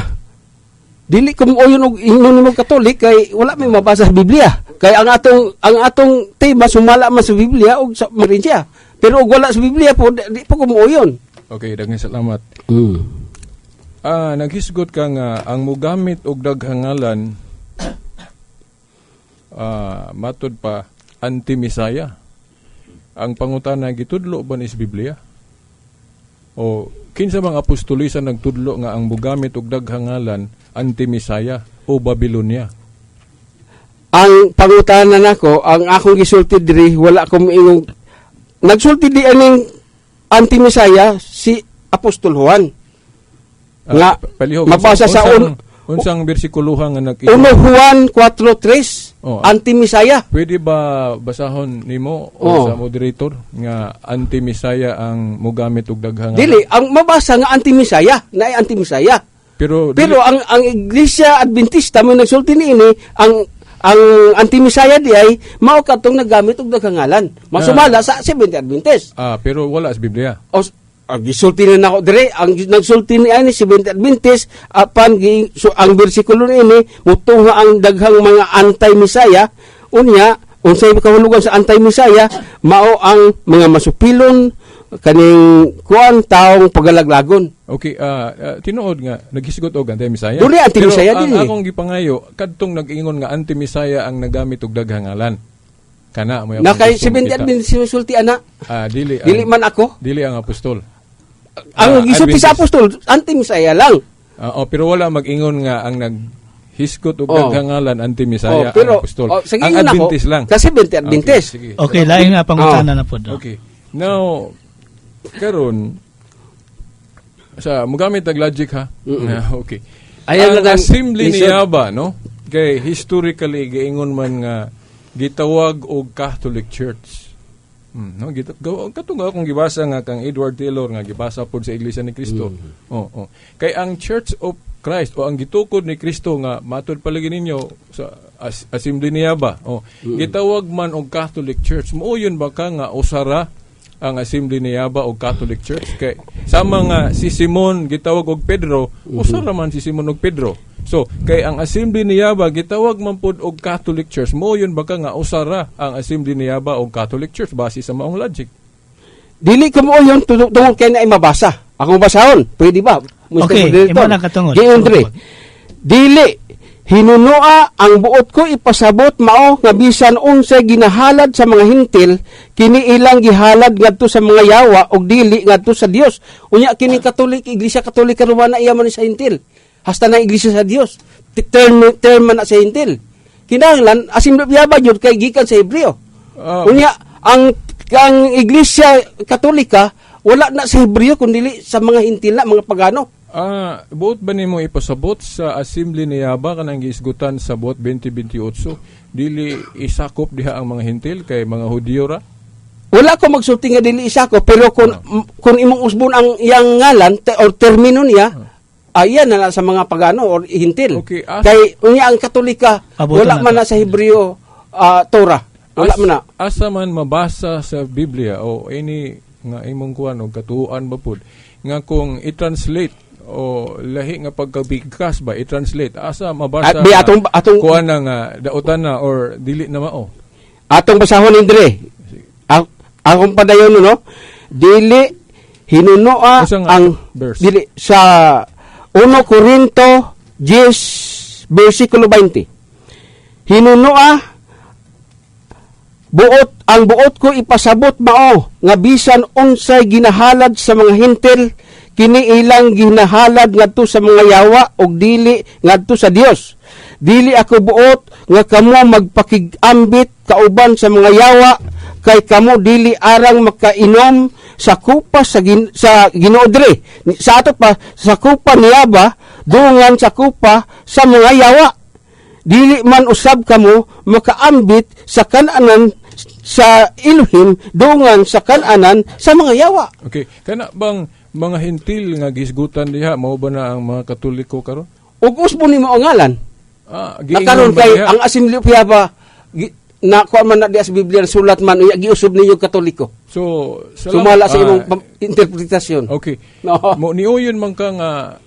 Dili ko muuyon og ingon mo Katolik kay wala may mabasa sa Biblia. Kay ang atong tema sumala man sa Biblia og sa Marinsya. Pero og wala sa Biblia po, di po ko muuyon. Okay, daghang salamat. Ah, naghisgot ka nga ang mugamit og daghang ngalan matud pa anti-Messiah. Ang pangutana, gitudlo ba ni sa Biblia? O kinsa mga apostolisa nagtudlo nga ang mugamit og daghang ngalan anti-Messiah o Babylonia? Ang pangutana nako, ang akong gisulti diri, wala ko moingong nagsulti di aning anti-Messiah si Apostol Juan. Nga, Palihog, mabasa sa unsang bersikuluhan nga nag 1 Juan 4:3, Oh. anti-Messiah. Pwede ba basahon nimo o Oh. sa moderator nga anti-Messiah ang mugamit og daghang ngalan? Dili ang mabasa nga anti-Messiah, na anti-Messiah. Pero Pero ang Iglesia Adventista mo nagsulti niini ang anti-Messiah di ay mao katong naggamit og daghang ngalan. Masumala sa Seventh Adventist. Ah, pero wala sa Biblia. O, ang gisulti na nako dire, ang nagsulti ni ani Seventh Adventist apan gi, so, ang bersikulo niini mutunga ang daghang mga anti-Messiah. Unya unsay kahulugan sa anti-Messiah? Mao ang mga masupilon. kaning kuan taong pagalaglagon. Okay, tinuod nga naghisgot og anti-Misaya. Dili anti-Misaya, Pero ang dili. Akong gipangayo kadtong nag-ingon nga anti-Misaya ang nagamit og daghang ngalan. Kana mo Na kay 70 Adventist sulti ana. Dili ang, Dili man ako. Dili ang apostol. Ang gisulti sa Adventist. apostol, anti-Misaya lang. Oh, pero wala mag-ingon nga ang naghisgot og daghang ngalan anti-Misaya Oh, pero ang apostol. oh, sige, Ang ingon ako, Adventist lang. Sa 70 Adventist. Okay, sige. Okay, lain nga pangutana na po, no? Okay. Now, karon sa mugamit og logic ha. Okay. Ayan Ang lang ang assembly ni lisod. Yaba, no? Kay historically giingon man nga gitawag og Catholic Church. No, katong akong gibasa nga kang Edward Taylor nga gibasa pod sa Iglesia ni Cristo. Oh. Kay ang Church of Christ o ang gitukod ni Kristo nga matud palagi ninyo sa assembly niya ba? Oh, gitawag man og Catholic Church. Muoyon ba ka nga usara ang assembly ni Yaba og Catholic Church? Kay sama nga si Simon gitawag og Pedro, usara man si Simon og Pedro. So, kay ang assembly ni Yaba gitawag man pod og Catholic Church. Muoyon ba ka nga usara ang assembly ni Yaba og Catholic Church base sa maong logic? Dili ko mo yun tungod kay na ay mabasa. Akong basahon, pwede ba, Mr. Okay, Moderator? imo na katungod. Giyon dre. Dili hinunoa ang buot ko ipasabot mao nga bisan unsay ginahalad sa mga Hintil, kini ilang gihalad ngadto sa mga yawa ug dili ngadto sa Dios. Unya kini Katolik, Iglesia Katolika Romana, iya man ni sa Hintil. Hasta na Iglesia sa Dios. Term man na sa Hintil. Kinahanglan asim yaba jud kay gikan sa Hebreo. Unya ang Iglesia Katolika wala na sa Hebreo kundi sa mga Hintil na mga pagano. Buot ba nimo ipasabot sa assembly ni Yaba kanang giisgutan sa buot 2028 dili isakop diha ang mga Hintil kay mga Hudiyo ra? Wala ko magsulti nga dili isakop, pero kung imong usbon ang iyang ngalan or termino niya, ayan na sa mga pagano or Hintil. Okay, Kay unya ang Katolika Abutan wala na man to. na sa Hebreo, Torah. Wala man na. Asa man mabasa sa Biblia o any nga imong kuan o katuoan ba pud nga kung i-translate o lahi nga pagkabigkas ba i-translate, asa mabasa At, bi, nga kuan na nga dautan na or dili na mao? Atong basahon indre. Ang akong padayon, no. Dili hinunoa Usa nga ang verse? Dili sa 1 Corinto 10 versikulo 20. Hinunoa buot ang buot ko ipasabot mao nga bisan unsay ginahalad sa mga Hintil, kini ilang ginahalad ngadto sa mga yawa ug dili ngadto sa Dios. Dili ako buot nga kamo magpakigambit kauban sa mga yawa, kay kamo dili arang makainom sa kupa sa Ginoo dre. Sa ato pa sa kupa niyaba dungan sa kupa sa mga yawa. Dili man usab kamo makaambit sa kananan sa Elohim dungan sa kananan sa mga yawa. Okay, kana bang mga Hintil nga gisgutan diha mao ba na ang mga Katoliko karon? Ug usbon nimo ang ngalan. Giingon Nakaron ba kay diha? ang Assembly of Yahweh na kuan man na diya sa Biblia, sulat man, unya giusab ninyo Katoliko. So, salamat. Sumala sa imong interpretasyon. Okay. No. Mo niuyon man ka nga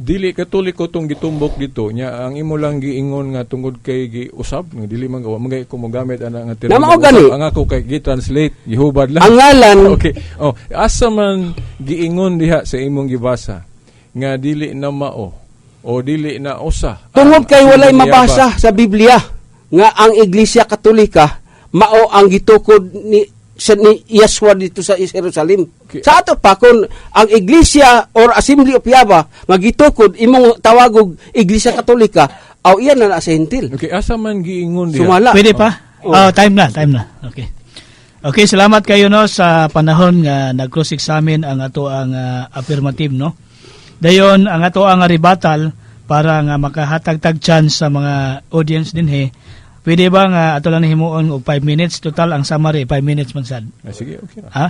dili Katoliko tong gitumbok dito nya ang imo lang giingon nga tungod kay giusab nga dili man gawa magay ko mogamit ana nga termino Na mao usab. gani. Ang ako kay gi-translate, gihubad lang. Ang ngalan. Okay. Oh, asa man giingon diha sa imong gibasa nga dili na mao o dili na usa Tungod ang kay walay assembly ni Yaba? mabasa sa Biblia nga ang Iglesia Katolika mao ang gitukod ni Yeshua dito sa Jerusalem. Okay. Sa ato pa kung ang Iglesia or Assembly of Yahweh nga gitukod imong tawagog Iglesia Katolika, aw iyan na na sa Hintil. Okay, asa man giingon diha? Sumala. Pwede pa? Oh. Oh, time na, time na. Okay. Okay, salamat kayo, no, sa panahon nga nag-cross examine ang ato ang affirmative, no. Dayon ang ato ang rebuttal para nga makahatag tag chance sa mga audience dinhi. Pwede ba nga ato lang himuon og 5 minutes total ang summary, 5 minutes man sad? Sige, okay ra. Ha?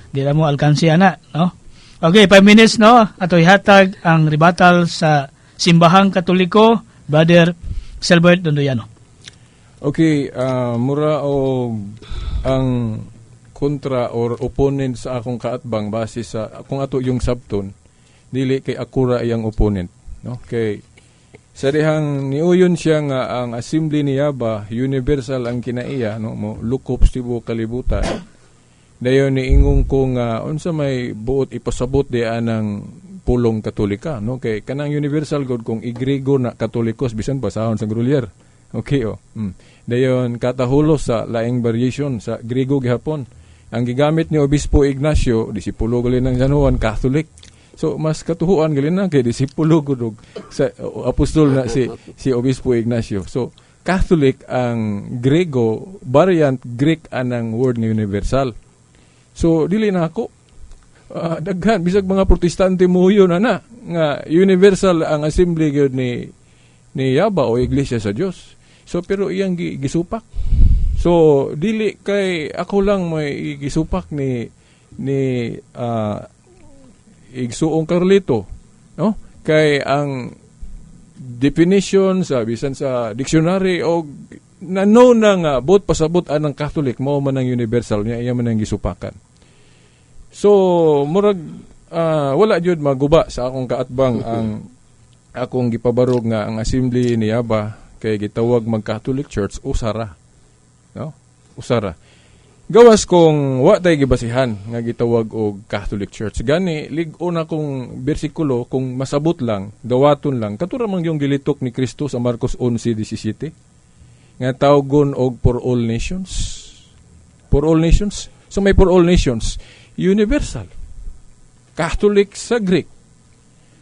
Di na mo alkansi ana, no? Okay, 5 minutes, no. Ato ihatag ang rebuttal sa Simbahang Katoliko, Brother Selbert Dondoyano. Okay, mura og ang kontra or opponent sa akong kaatbang base sa kung ato yung sabton, dili kay akura iyang opponent, no? Kay sa dihang niuyon siya nga ang assembly ni Yaba universal ang kinaiya, no, mo lukop sa tibuok kalibutan. Dayon niingon ko nga unsa may buot ipasabot di anang pulong Katolika, no? Kay kanang universal god, kung i-Grego na Katolikos, bisan basahon sa Grolier. Okay, oh. Dayon katahulos sa laing variation sa Grego gihapon. Ang gigamit ni Obispo Ignacio, disipulo gali ng San Juan, Catholic. So mas katuhuan gali na kay disipulo gud og sa o, apostol na si si Obispo Ignacio. So Catholic ang Grego, variant Greek anang word nga universal. So dili na ako. Daghan bisag mga Protestante mo yun na nga universal ang assembly gyud ni Yaba o Iglesia sa Dios. So pero iyang gisupak. So dili kay ako lang may gisupak ni Igsuong Carlito, no? Kay ang definition sa bisan sa dictionary o na know na nga buot pasabot anang Catholic mao man ang universal niya, iya man ang gisupakan. So murag wala jud maguba sa akong kaatbang ang akong gipabarog nga ang assembly ni Yaba kay gitawag mag Catholic Church, usara. No? Usara. Gawas kung wa tay gibasihan nga gitawag og Catholic Church. Gani lig-on na kong bersikulo, kung masabot lang, dawaton lang. Katura man yung gilitok ni Kristo sa Marcos 11:17 nga tawgon og for all nations. For all nations. So may for all nations, universal. Catholic sa Greek.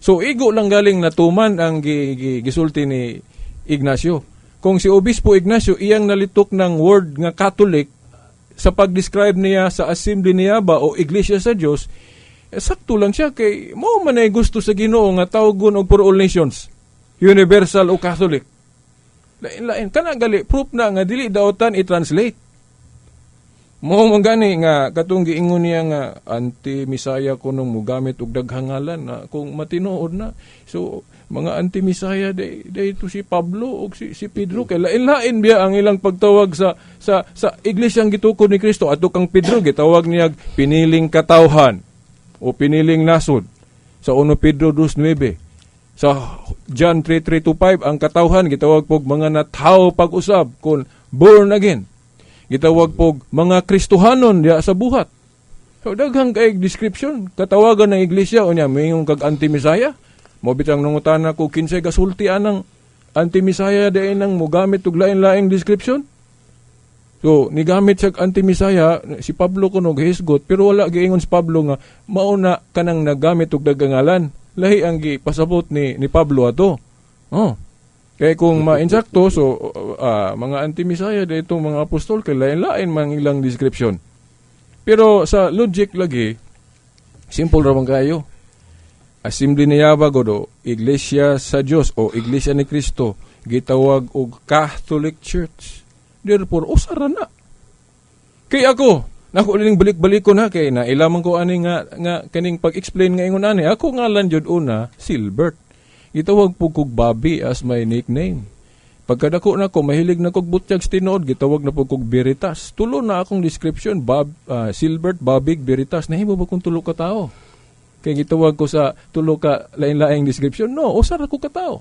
So igo lang galing natuman ang gisulti ni Ignacio. Kung si Obispo Ignacio iyang nalitok ng word nga Catholic sa pag-describe niya sa assembly niya ba o Iglesia sa Dios, eh, sakto lang siya kay mao man ay gusto sa Ginoo nga tawgon og for all nations, universal o Catholic. Lain-lain kana gali proof na nga dili daotan i-translate. Mao man gani nga katong giingon niya nga anti-Misaya ko nung mugamit og daghang ngalan na kung matinuod na. So mga anti-Misaya day to si Pablo og si Pedro kay lain-lain biya ang ilang pagtawag sa iglesyang gitukod ni Kristo. Ato kang Pedro, gitawag niya piniling katawhan o piniling nasod sa 1 Pedro 2:9. Sa John 3:3-5, ang katawhan gitawag pog mga natawo pag-usab kon born again. Gitawag pog mga Kristohanon diya sa buhat. So daghang kay description katawagan ng iglesia. Unya moingon kag anti-Misaya. Mo bitang nangutana ko kinsay gasulti anang anti-Misaya diay nang mogamit og lain-laing description. So nigamit siya anti-Misaya si Pablo kuno gihisgot, pero wala giingon si Pablo nga mao na kanang nagamit og daghang ngalan. Lahi ang gipasabot ni Pablo ato. Oh. Kaya kung ma-insakto, so mga anti-Misaya dito mga apostol kay lain-lain man ilang description. Pero sa logic lagi, simple ra man kayo. Assembly ni Yaba godo, Iglesia sa Dios o Iglesia ni Kristo, gitawag og Catholic Church. Therefore, usara na. Kay ako, nako ning balik-balik ko na kay na ilaman ko ani nga kaning pag-explain nga ingon ani. Ako ngalan jud una, Silbert. Gitawag po kog Bobby as my nickname. Pagkadako na ko, mahilig na kog butyag sa tinuod, gitawag na po kog Veritas. Tulo na akong description, Bob, Silbert, Babig, Veritas. Nahimo ba kung tulo ka tao? Kay gitawag ko sa tulo ka lain-laing description? No, usara ko ka tao.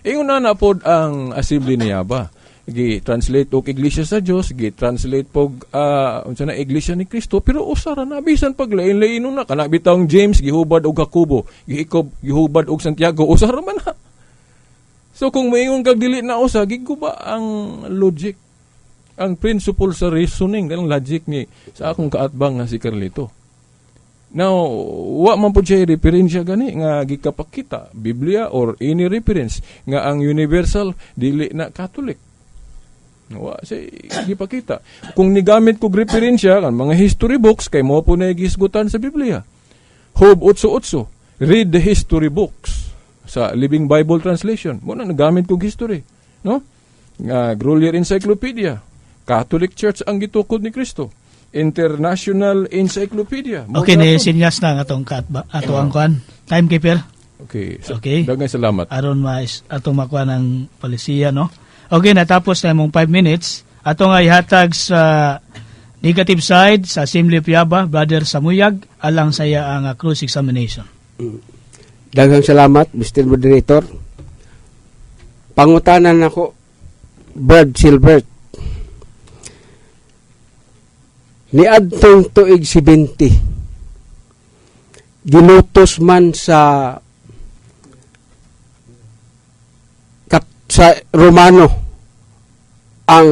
Ingon na na pod ang assembly ni Yaba. Gi-translate og Iglesia sa Dios, gi-translate pog unsa na, Iglesia ni Kristo, pero usara na bisan pag lain-lain na kana bitawng James gihubad og Jacobo, giikob gihubad og Santiago, usara man na. So kung moingon kag dili na usa, giguba ang logic. Ang principle sa reasoning, ang logic ni sa akong kaatbang nga si Carlito. Now, wa man po siya referensya gani nga gikapakita, Biblia or any reference nga ang universal dili na Catholic. Wa siya gipakita. Kung nigamit kog referensya kan mga history books kay mo po na gisgutan sa Biblia. Job 8:8, read the history books sa Living Bible Translation. Mo na nagamit kog history, no? Nga Grolier Encyclopedia. Catholic Church ang gitukod ni Kristo. International Encyclopedia. Mo Okay, na ni to. sinyas na ang atong kaatba, ato ang kuan. Timekeeper. Okay. So, Okay. Daghang salamat. Aron ma atong makuha ng palisiya, no? Okay, natapos na imong 5 minutes. Ato nga ihatag sa negative side sa Assembly of Yaba, Brother Samuyag, alang saya ang cross examination. Daghang salamat, Mr. Moderator. Pangutanan nako, Brad Silbert. Niadtong tuig 70, gilutos man sa Romano ang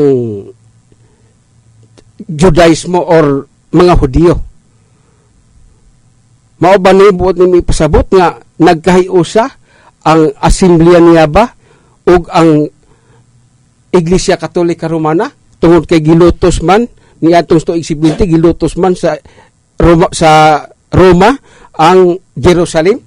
Judaismo or mga Hudiyo. Mao ba ni buot nimo ipasabot nga nagkahiusa ang Asemblea niya ba ug ang Iglesia Katolika Romana tungod kay gilutos man niadtong tuig 70, gilutos man sa Roma ang Jerusalem,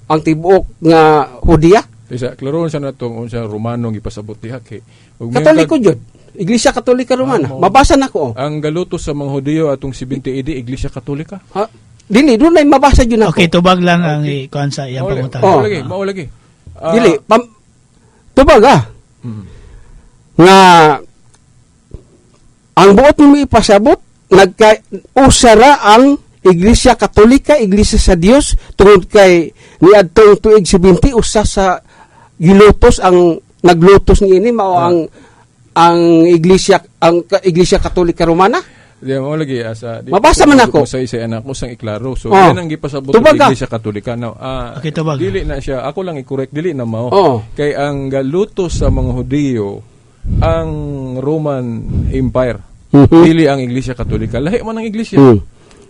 ang tibuok nga Hudiya? Isa, klaroon sa natong unsa Romano ang ipasabot diha kay ug Katoliko jud, Iglesia Katolika Romana. Ah, Mabasa nako, oh. Ang galutos sa mga Hudiyo atong 70 AD, Iglesia Katolika. Ha? Dili dunay mabasa jud nako. Okay, tubag lang ang ikuan sa iyang pangutana. Oh. Mao lagi, mao lagi. Ah, Dili pam tubag ah nga ang buot nimo ipasabot nagka usara ang Iglesia Katolika, Iglesia sa Dios, tungod kay niadtong tuig 70 usa sa gilutos, ang naglutos niini mao ang Iglesia Katolika Romana. Di mao lagi asa di, Mabasa man ako. Sa isa anak ko sang iklaro. So Oh. yan ang gipasabot Tubag ng ka. Iglesia Katolika. Now, Okay, tubag. dili na siya. Ako lang i-correct, dili na mao. Oh. Kay ang galutos sa mga Hudiyo ang Roman Empire. Dili ang Iglesia Katolika. Lahi man ang iglesia.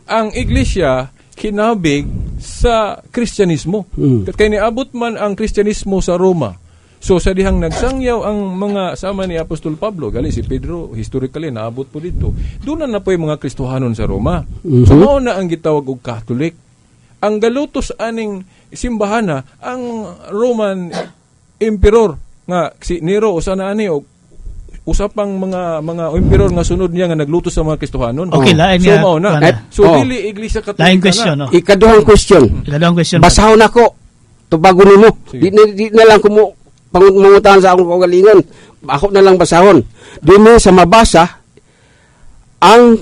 Ang iglesia kinabig sa Kristyanismo. Kay niabot man ang Kristyanismo sa Roma. So sa dihang nagsangyaw ang mga sama ni Apostol Pablo, gali si Pedro, historically naabot po dito. Doon na na po yung mga Kristohanon sa Roma. So mao na ang gitawag og Catholic. Ang galutos aning simbahana ang Roman Emperor nga si Nero, usa na ani og usa pang mga emperor nga sunod niya nga naglutos sa mga Kristohanon. Okay, lain So nga- mao na. kuwan na. So dili Iglesia Katolika Lain question, na. no? Ikaduhang question. Ikaduhang question. Basahon ako. Tubagon nimo. Sige. Di na lang kumu pangutahan sa akong kaugalingon. Ako na lang basahon. Dinhi sa mabasa ang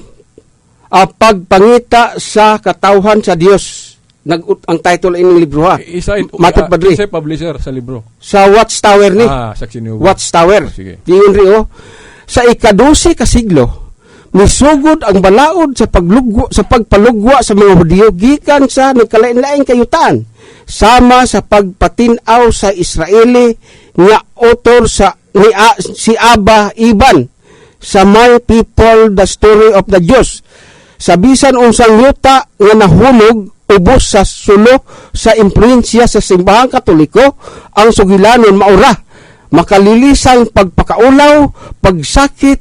pagpangita sa katawhan sa Dios. Ang title ining libro ha. Isa Matod Padre. Isa publisher sa libro. Sa Watchtower ni. Ah, saksi ni Hugo. Watchtower. Sige. Diyon ri oh. Sa ika-12 ka siglo, misugod ang balaod sa pagpalugwa sa mga Hudiyo gikan sa nagkalain-laing kayutaan sama sa pagpatin-aw sa Israeli nga author sa ni si Abba Eban sa My People: The Story of the Jews. Sa bisan unsang yuta nga nahulog ubos sa sulo sa impluwensya sa Simbahang Katoliko, ang sugilanon maura makalilisang pagpakaulaw, pagsakit,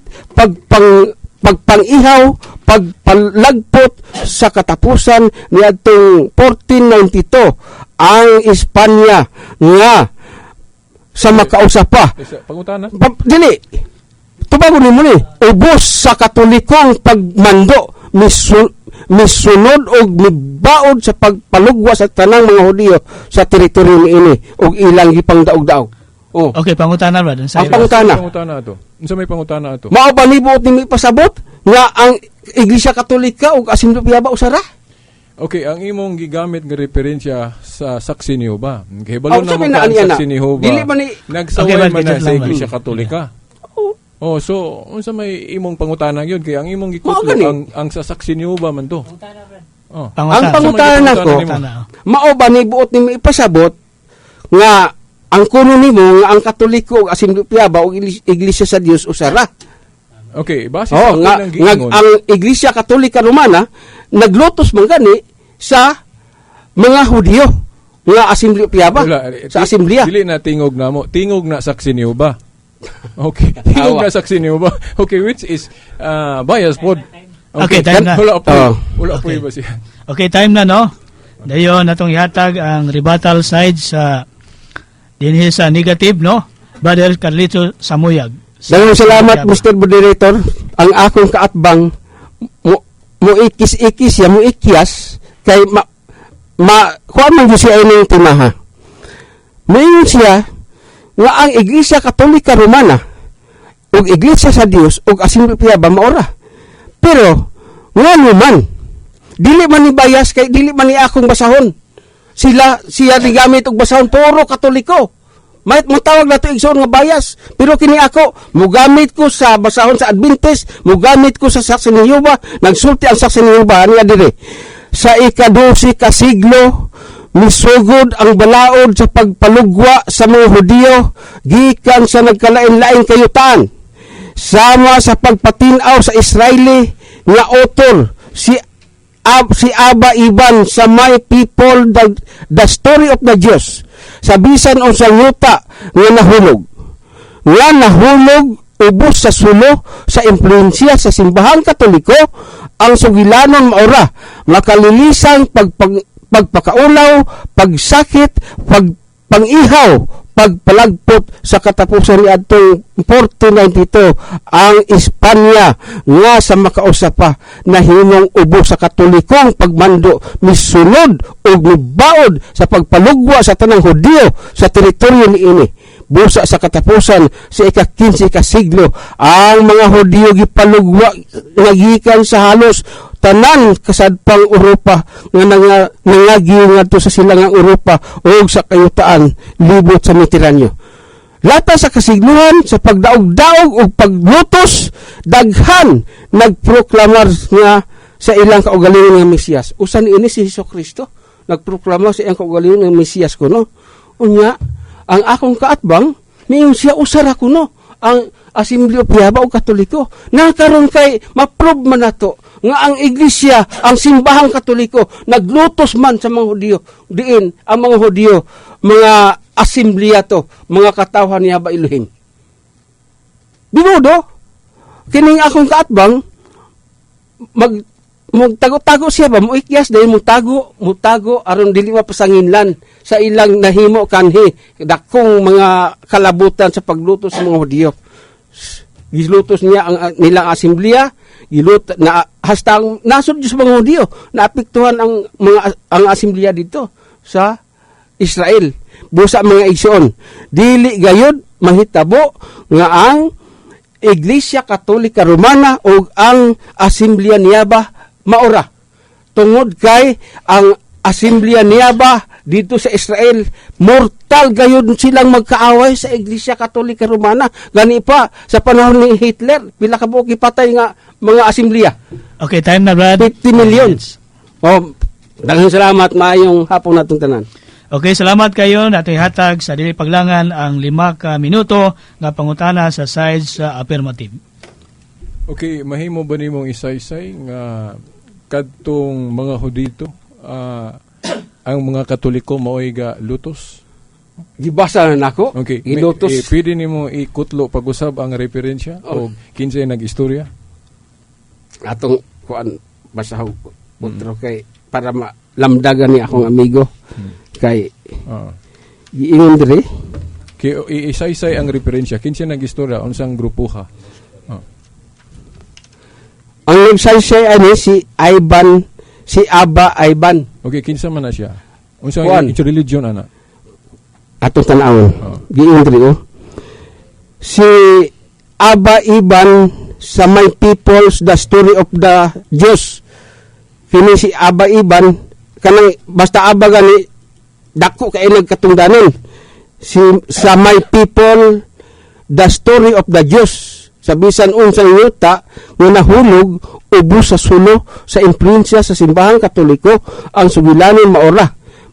pagpangihaw, pagpalagpot. Sa katapusan niadtong 1492 ang Espanya nga sa makausa pa. Isa, pangutana. Dili. Tubagon nimo ni. Ubos sa Katolikong pagmando misunod og mibaod sa pagpalugwa sa tanang mga Hudiyo sa teritoryo niini ug ilang gipangdaog-daog. Oh. Okay, pangutana, brad. Unsa Ang ila? pangutana. Pangutana ato. Unsa may pangutana ato? Mao ba ni buot nimo ipasabot nga ang Iglesia Katolika ug Asimlo ba usara? Okay, ang imong gigamit nga referensya sa saksi ni Jehova. Kay balo Oh, na sabi mo na ka ang aniya na. saksi ni Jehova. Dili man ni- Nagsaway Okay, man, man na gadget sa lang, man. Iglesia Katolika. Oh, so unsa may imong pangutana gyud kay ang imong Mao gikutlo gani. ang sa saksi ni Jehova man to. Oh. Pangutana. Ang pangutana Unsa may ko, Pangutana, oh. mao ba ni buot nimo ipasabot nga ang kuno nimo nga ang Katoliko ug Asimlo ba ug Iglesia sa Dios usara? Okay, base Oh, sa nga, ako ng nga giingon. ang Iglesia Katolika Romana naglutos man gani sa mga Hudiyo nga Assembly of Yaba Wala, eh, sa Assembly. Dili na tingog na mo. Tingog na saksi ni Jehova. Okay. Tingog Awa. na saksi ni Jehova. Okay, which is bias pod. Okay, time na. Wala po. Oh. Wala po Okay. iba siya. Okay, time na, no? Dayon natong ihatag ang rebuttal side sa dinhi sa negative, no? Brother Carlito Samuyag. Daghang salamat, Mr. Moderator. Ang akong kaatbang mo ikis-ikis ya mo ikyas kay ma kuan man gyud siya ining timaha. Moingon siya nga ang Iglesia Katolika Romana ug Iglesia sa Dios ug Assembly ba maora. Pero ngano man dili man ni bias kay dili man ni akong basahon. Sila siya ni gamit og basahon puro Katoliko. May mutawag nato, igsoon, nga bias. Pero kini ako, mugamit ko sa basahon sa Adventist, mugamit ko sa Saksi ni Jehova, nagsulti ang Saksi ni Jehova niya dire. Sa ika-12 ka siglo, misugod ang balaod sa pagpalugwa sa mga Hudiyo gikan sa nagkalain-laing kayutaan. Sama sa pagpatinaw sa Israeli nga author si Abba Iban sa My People, the Story of the Jews, sa bisan unsang yuta nga nahulog ubos sa sulo sa impluwensya sa Simbahang Katoliko, ang sugilanon maura makalilisang pagpakaulaw, pagsakit, pangihaw, pagpalagpot. Sa katapusan ni adtong 1492, ang Espanya nga sa makausa pa nahimong ubos sa Katolikong pagmando misulod ug mibaod sa pagpalugwa sa tanang Hudiyo sa teritoryo niini. Busa sa katapusan sa ika-15 ka siglo, ang mga Hudiyo gipalugwa nga gikan sa halos tanan kasadpang Europa nga nangagi ngadto sa silangang Europa ug sa kayutaan libot sa Mediteraneo. Lata sa kasigluhan sa pagdaog-daog ug paglutos, daghan nagproklamar nga sa ilang kaugalingon nga Mesiyas. Usa ni ini si Hesus Kristo, nagproklama sa iyang kaugalingon nga Mesiyas kuno. Unya, ang akong kaatbang, miingon siya usa ra kuno ang Assembly of Yahweh o Katoliko. Na karon kay ma-prove man nato nga ang iglesia, ang Simbahang Katoliko naglutos man sa mga Hudiyo. Diin ang mga Hudiyo, mga asemblea to, mga katawhan ni Abba Elohim. Binudo, kining akong kaatbang, magtago-tago siya ba, muikyas dahil mutago, mutago aron dili mapasanginlan sa ilang nahimo kanhi dakong mga kalabutan sa paglutos sa mga Hudiyo. Gilutos niya ang nilang asemblea, gilut na hasta ang nasod sa mga Hudiyo, naapektuhan ang mga ang asemblea dito sa Israel. Busa, mga igsoon, dili gayud mahitabo nga ang Iglesia Katolika Romana o ang Asemblea Niaba maura. Tungod kay ang Asemblea Niaba dito sa Israel, mortal gayud silang magkaaway sa Iglesia Katolika Romana. Gani pa sa panahon ni Hitler, pila ka buok ipatay nga mga asemblea? Okay, time na, Brad. 50 million. Oh, daghang salamat, maayong hapon natong tanan. Okay, salamat kayo. Natin hatag sa dili paglangan ang 5 ka minuto nga pangutana sa side sa affirmative. Okay, mahimo ba nimong isaysay nga kadtong mga Hudito, ang mga Katoliko maoy ga lutos? Gibasa na nako. Okay, Gilutos. Pwede nimo ikutlo pag-usab ang referensya Oh. o kinsay nag-istorya? Atong kuan, basahog otro kay para malamdagan ni akong amigo kay giingon diri. Kay iisaysay ang referensya, kinsay nag-istorya, unsang grupo ha? Ang nagsaysay ani si Ivan, si Abba Ivan. Okay, kinsa man na siya? Unsang Kuan. Religion ana? Atong tan-awon. Oh. Giingon diri, oh. Si Abba Ivan sa My Peoples, The Story of the Jews. Kini si Abba Ivan, kanang basta Abba gani dako kay nagkatungdanon. Si sa My People, The Story of the Jews, sa bisan unsang yuta nga nahulog ubos sa sulo sa impluwensya sa Simbahang Katoliko, ang sugilanon maura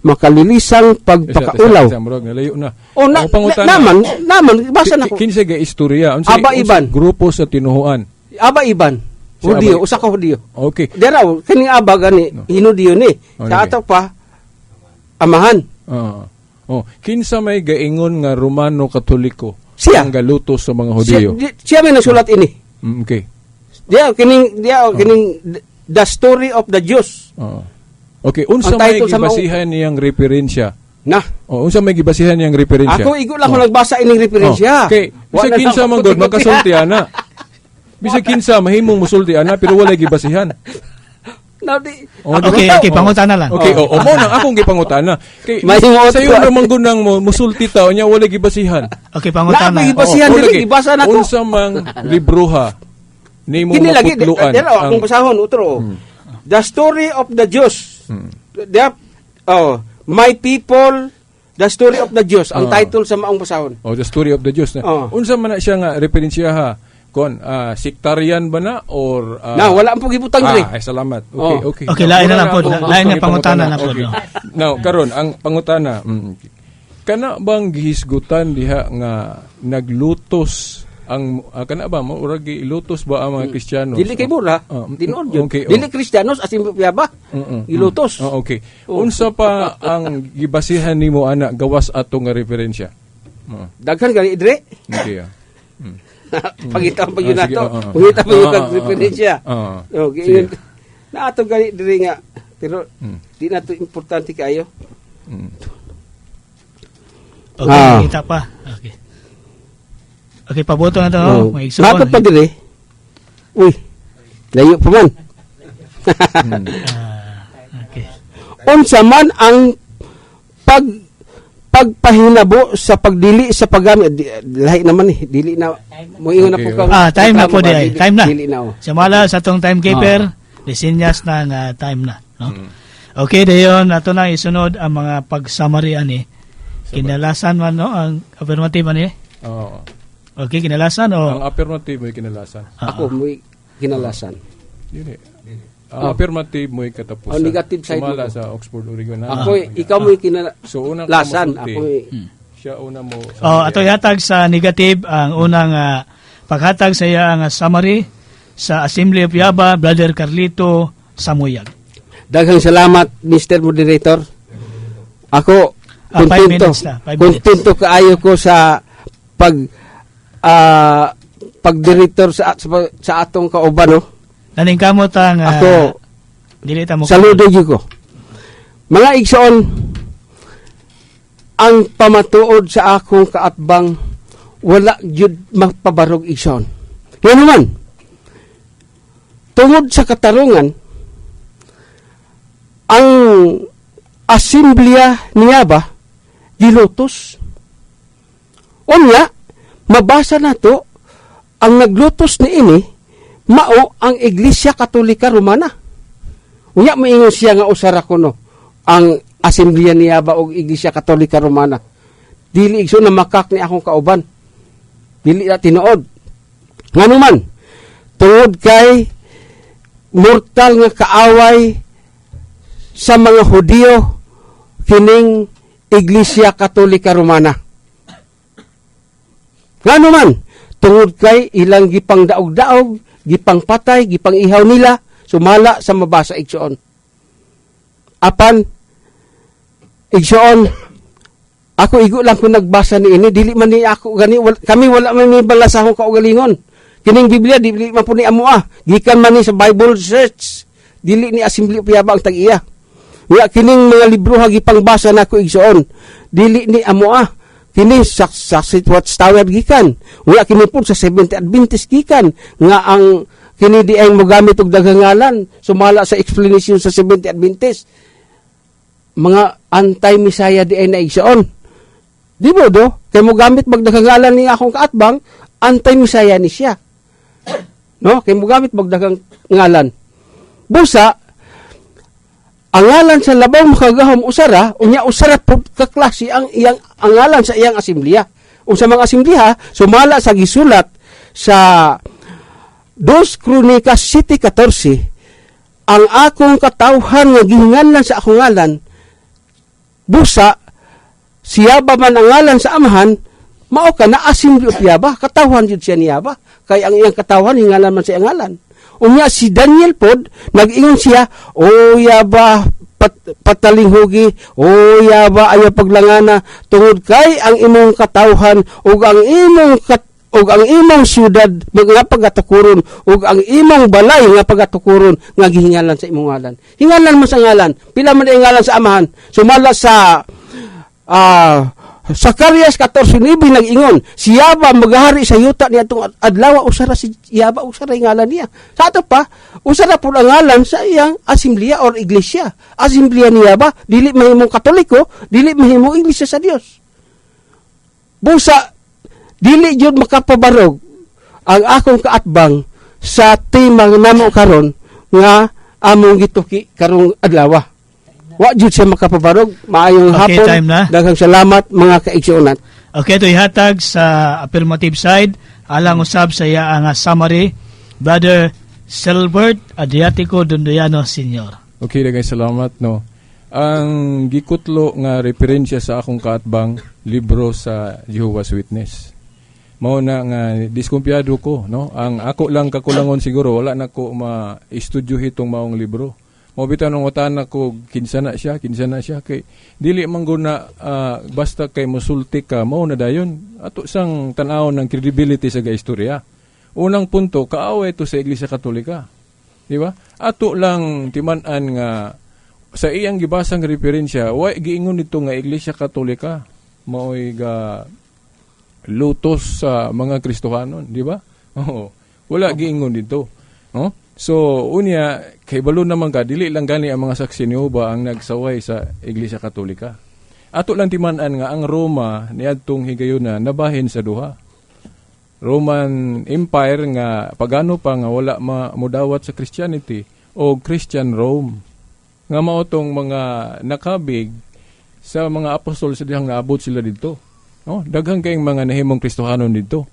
makalilisang pagpakaulaw. Isa, isa, murag nalayo na. O na, Ako pangutana, naman, naman, basa na ko. Kinsay ga istorya? Unsay Aba unsay Iban. grupo sa tinuhuan? Aba Iban. Si Hudiyo, Aba- usa ka Hudiyo. Okay. Deraw, kining Aba gani, No. hinudiyo ni. Okay. Sa ato pa, amahan. Oh, kinsa may gaingon nga Romano Katoliko Siya. ang galutos sa mga Siya, Hudiyo? siya may nasulat ini. Okay. Diya, kining, diya, kining The Story of the Jews. Oo. Okay, unsa Ang may title sa gibasihan niyang referensya? Na. Oh, unsa may gibasihan niyang referensya? Ako, igo lang ko nagbasa ining referensya. Oh, okay, Wa bisag na kinsa lang man ako gud makasulti ana. Bisag kinsa mahimong musulti ana pero walay gibasihan. Na, di, Oh, di Okay, ba? okay, pangutana lang. Okay, oh, mo nang akong gipangutana. Kay Mahimo sayo naman gud nang mo musulti ta nya walay gibasihan. Okay, pangutana. Naa, may gibasihan Oh, dili, lagi. gibasa na ko. Unsa mang libroha nimo Kini lagi, maputluan dero, akong basahon, utro. The Story of the Jews. The, oh, My People, The Story of the Jews ang title sa maong basahon. Oh, The Story of the Jews. Oh. Unsa man na siya nga referensya ha? Kon, sectarian ba na or Na wala ang pagibutang diri. Ah, ay, salamat. Okay, Oh. okay. Okay, lain na lang po. Wala Lain na akong pangutana na po, Okay. no? Now, karon ang pangutana, kana bang gihisgutan diha nga naglutos ang kana ba mo urag gilutos ba ang mga Kristiyano? Dili kay mura, tinuod yun. Okay, oh. Dili Kristiyanos as in ba? Gilutos. Oh, okay. Oh. Unsa pa ang gibasihan nimo ana gawas ato nga referensya? Oo. Daghan gani dire. Okay. Pangita pa yun Ah, sige, nato. oo, oo. Pangita pa yun Oo, kag oo, oo. referensya. Oo. Oh, Sige. giingon. Naato gani diri nga pero di na to importante kaayo. Okay, kita pa. Okay. Okay, paboto na to, no? Oh. Mga igsoon. Nato pa diri. Uy. Layo pa man. Okay. Unsa man ang pagpahinabo sa pagdili sa paggamit lahi naman eh dili na moingon na po Okay, kang Ah, time na po di ay. Dili- Time na. Dili na oh. Samala sa atong timekeeper, disinyas na nga time na, no? Okay, dayon ato na isunod ang mga pag-summary ani. Kinalasan man, no, ang affirmative ani. Oo. Okay, kinalasan Ang o affirmative mo'y kinalasan. Ako mo'y kinalasan. Yun eh. Ang affirmative mo'y katapusan. Oh, negative side mo Sumala ko. sa Oxford Oregon. Ako ikaw mo'y kinalasan. So unang ka masulti, Ako siya una mo. Oh, ato ihatag sa negative ang unang paghatag sa iya ang summary sa Assembly of Yaba, Brother Carlito Samuyag. Daghang salamat, Mr. Moderator. Ako 5 kontento. minutes na, 5 minutes. Kontento kaayo ko sa pag pagdirektor sa atong kauban, no. Naningkamot ang Ako dili ta mo saludo gyud ko. Mga igsoon, ang pamatuod sa akong kaatbang wala gyud magpabarog, igsoon. Ngano man, tungod sa katarungan, ang asimblea niya ba gilutos. Unya, mabasa nato ang naglutos ni ini mao ang Iglesia Katolika Romana. Unya moingon siya nga usara kuno ang asimblea niya ba og Iglesia Katolika Romana. Dili, igsoon, na makak ni akong kauban. Dili na tinuod. Ngano man, tungod kay mortal nga kaaway sa mga Hudiyo kining Iglesia Katolika Romana. Ngano man, tungod kay ilang gipang daog-daog, gipang patay, gipang ihaw nila, sumala sa mabasa, igsoon. Apan, igsoon, ako igo lang ko nagbasa ni ini, dili man ni ako gani kami wala man ni bala sa akong kaugalingon. Kining Biblia dili man po ni amoa, gikan man ni sa Bible Search. Dili ni Assembly of Yaba ang tag-iya. Wa kining mga libro ha gipangbasa nako, igsoon. Dili ni amoa. Kini sa Watchtower gikan. Wa kini po sa Seventh Adventist gikan nga ang kini di ay mogamit og daghang ngalan sumala sa explanation sa Seventh Adventist. Mga anti-Messiah di ay naigsoon. Di ba do? Kay mo gamit magdaghang ngalan ni akong kaatbang, anti-Messiah ni siya. No? Kay mo gamit magdaghang ngalan. Busa, ang ngalan sa labaw makagahom usara, unya usara pud ka klase ang iyang ang ngalan sa iyang asimbliya. Ug sa mga asimbliya, sumala sa gisulat sa 2 Kronikas 7:14, ang akong katawhan nga gihinganlan sa akong ngalan, busa siya ba man ang ngalan sa amahan, mao ka na Assembly of Yaba, katawhan jud siya niya ba? Kay ang iyang katawhan hingalan man sa iyang ngalan. Unya si Daniel pod nag-ingon siya, "O Yaba, patalinghugi, o Yaba, ayaw paglangana tungod kay ang imong katawhan ug ang imong syudad nga pagatukuron ug ang imong balay nga pagatukuron nga gihingalan sa imong ngalan." Hingalan mo sa ngalan, pila man ang ngalan sa amahan? Sumala sa Zacarias 14:9 nag-ingon, si Yaba magahari sa yuta niya itong adlaw, usara si Yaba, usara yung ngalan niya. Sa ato pa, usara po ang ngalan sa iyang asimbliya or iglesia. Asimbliya ni Yaba, dili mahimong Katoliko, dili mahimong iglesia sa Dios. Busa, dili jud makapabarog ang akong kaatbang sa tema namo karon nga among gituki karong adlaw. Wa jud siya makapabarog. Maayong Okay, hapon. time na. Daghang salamat, mga kaigsuonan. Okay, ito ihatag sa affirmative side alang usab sa iya ang summary, Brother Silbert Adriatico Dondoyano Sr. Okay, daghang salamat, no. Ang gikutlo nga referensya sa akong kaatbang, libro sa Jehovah's Witness. Mao na nga diskumpiyado ko, no. Ang ako lang kakulangon siguro, wala na ko ma-istudyo itong maong libro. Mao bitaw nang utana ko kinsa na siya kay dili man gud na basta kay mosulti ka mao na dayon. Ato sang tan-awon ng credibility sa istorya. Unang punto, kaaway to sa Iglesia Katolika. Di ba? Ato lang timan-an nga sa iyang gibasang referensya, way giingon nito nga Iglesia Katolika maoy ga lutos sa mga Kristohanon, di ba? Oo. Wala giingon dito. No? So, unya, kay balo naman ka, dili lang gani ang mga Saksi ni Jehova ang nagsaway sa Iglesia Katolika. Ato lang timan-an nga ang Roma niadtong higayuna nabahin sa duha. Roman Empire nga pagano pa nga wala modawat sa Christianity o Christian Rome nga mao tong mga nakabig sa mga apostol sa dihang naabot sila dito. No? Daghan kayong mga nahimong Kristohanon dito.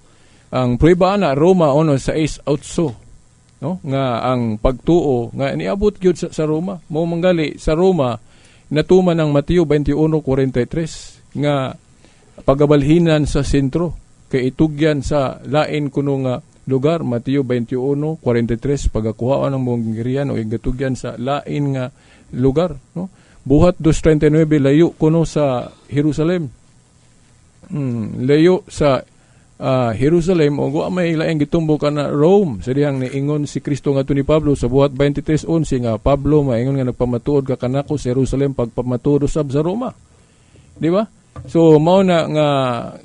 Ang prueba ana, Roma 1:6-8, no, nga ang pagtuo nga niabot gyud sa Roma. Mao manggali sa Roma natuman ang Mateo 21:43 nga pagabalhinan sa sentro kay itugyan sa lain kuno nga lugar. Mateo 21:43, pagakuhaan ang mong girian o igatugyan sa lain nga lugar, no. Buhat 2:39, layo kuno sa Jerusalem. Layo sa Jerusalem o wa may laing gitumbok na Rome sa dihang niingon si Kristo ngadto ni Pablo sa Buhat 23:11 nga, "Pablo, maingon nga nagpamatuod ka kanako sa Jerusalem, pagpamatuod usab sa Roma." Di ba? So mao na nga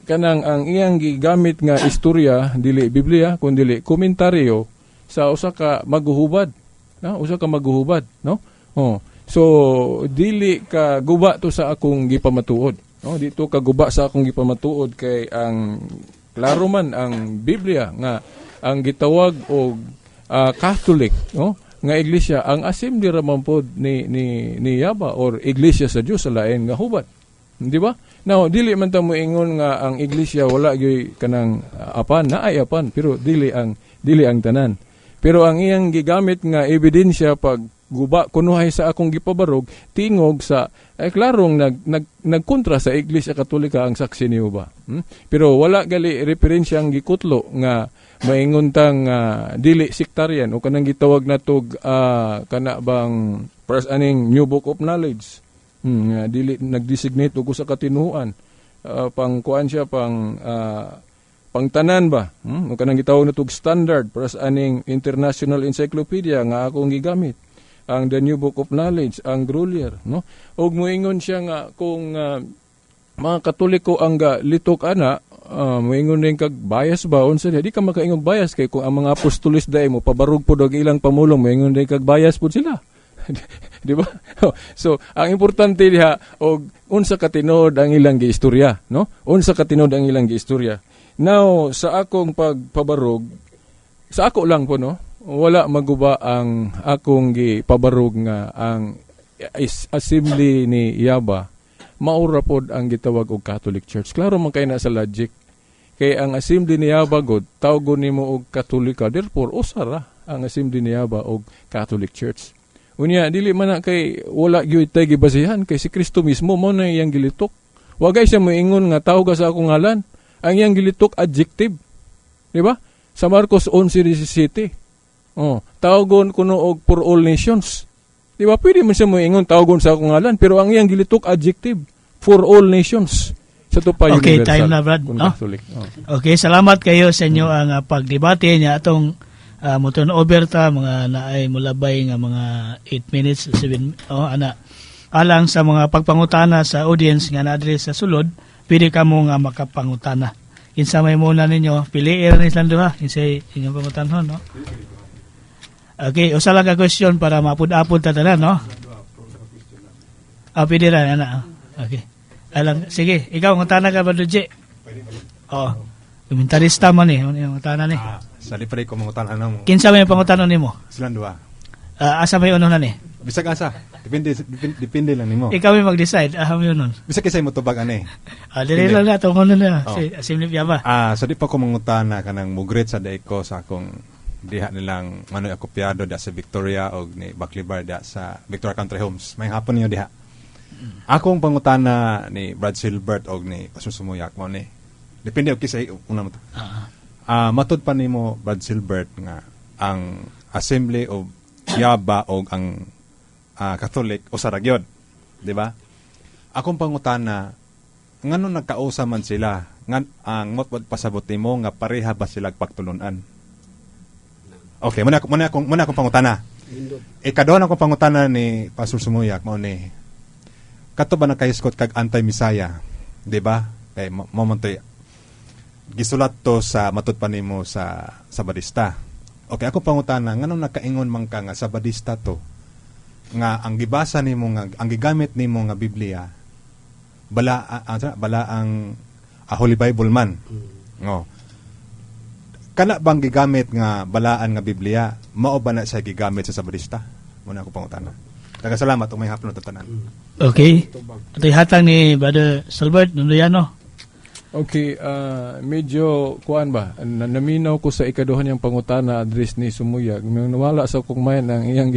kanang ang iyang gigamit nga istorya dili Biblia kundi komentaryo sa usa ka maguhubad. No? Usa ka maguhubad, no? Oh. So dili ka guba to sa akong gipamatuod. No? Dito ka guba sa akong gipamatuod kay ang klaro man ang Biblia nga ang gitawag og Catholic, no, nga iglesia ang assembly ra man pod ni Yaba or iglesia sa Dios sa lain nga hubad. Di ba? Now, dili man ta moingon nga ang iglesia wala gyud kanang apan, naay apan, pero dili ang tanan. Pero ang iyang gigamit nga ebidensya pag guba kunuhay sa akong gipabarog, tingog sa ay klarong nag, nag nagkontra sa Iglesia Katolika ang Saksi ni Jehova. Pero wala gali referensya ang gikutlo nga maingon tang dili sectarian o kanang gitawag natog kana bang first aning New Book of Knowledge. Nga dili nag-designate og usa ka tinuoan. Pang kuan siya, pang pangtanan ba? O kanang gitawag natog standard para sa aning International Encyclopedia nga akong gigamit. Ang The New Book of Knowledge, ang Grolier, no? Og moingon siya nga kung mga Katoliko ang ga litok ana, moingon din kag bias ba unsa di ka makaingog bias kay kung ang mga apostolis dai mo pabarog pod og ilang pamulong, moingon din kag bias pud sila. Di ba? So, ang importante diha og unsa ka tinuod ang ilang giistorya, no? Unsa ka tinuod ang ilang giistorya. Now, sa akong pagpabarog, sa ako lang po, no, wala maguba ang akong gipabarog nga ang assembly ni Yaba maura pod ang gitawag og Catholic Church. Klaro man kay na sa logic. Kay ang assembly ni Yaba god tawgon nimo og Katolika, therefore usara ang assembly ni Yaba og Catholic Church. Unya dili man na kay wala gyud tay gibasihan kay si Kristo mismo mo na iyang gilitok. Wagay siya moingon nga tawag ka sa akong ngalan. Ang iyang gilitok, adjective. Di ba? Sa Marcos 11:17. Oh, tawgon kuno og for all nations. Di ba? Pwede man siya moingon tawgon sa akong ngalan, pero ang iyang gilitok, adjective, for all nations. Sa to pa Okay, universal. time na, Brad, Kung no? Catholic. Oh. Okay, salamat kayo sa inyo ang pagdebate niya atong mo turn over ta mga naay mulabay nga mga 8 minutes, 7, oh, ana. Alang sa mga pagpangutana sa audience nga naadre sa sulod, pwede kamo nga makapangutana. Kinsa may muna ninyo, piliin ra ni silang duha kinsay inyong pangutanhon, no? Okay, usa lang ka question para maapod-apod ta tanan, no? Ah, pwede ra ana. Okay. Alang sige, ikaw ngutana ka ba, Duje? Oo. Komentarista man eh, ano yung ngutana ni? Ah, sa libre ko mangutan ano mo. Kinsa may pangutana nimo? Silang duha. Ah, asa may uno na ni? Bisag asa. Depende depende, depende lang nimo. Ikaw may mag-decide. Ah, yun nun. Bisag kisay mo tubag ani. Ah, dili lang na tungkol na Oh. si Assembly of Yaba. Ah, so di pa ko mangutana kanang mugret sa day ko sa akong diha nilang manoy akopyado diha sa Victoria og ni Baklibar diha sa Victoria Country Homes. May hapon ninyo diha. Akong pangutana ni Brad Silbert og ni Pastor Sumuyak mo ni. Depende og kisay una mo to. Ah, matud pa nimo, Brad Silbert, nga ang Assembly of Yaba og ang Catholic usa ra gyud, di ba? Akong pangutana, ngano nagkausa man sila? Ngan ang motbod pasabot nimo nga pareha ba sila pagtulunan? Okay, muna akong pangutana. Ikaduha na akong pangutana ni Pastor Sumuyak mao ni. Kato ba nakahiskot kag anti-Messiah? Di ba? Kay mo man to'y gisulat to sa matud pa nimo sa Sabadista. Okay, ako pangutana, nganong nakaingon man ka nga Sabadista to? Nga ang gibasa nimo nga ang gigamit nimo nga Biblia bala bala ang Holy Bible man. No. Kana bang gigamit nga balaan nga Biblia, mao ba na siya gigamit sa Sabadista? Muna ako pangutana. Daghang salamat ug may hapon na tanan. Okay. Ito hatang ni Brother Silbert Nunduyano. Okay, medyo kuan ba? Naminaw ko sa ikaduha niyang pangutana address ni Sumuyag. May nawala sa kong mind ang iyang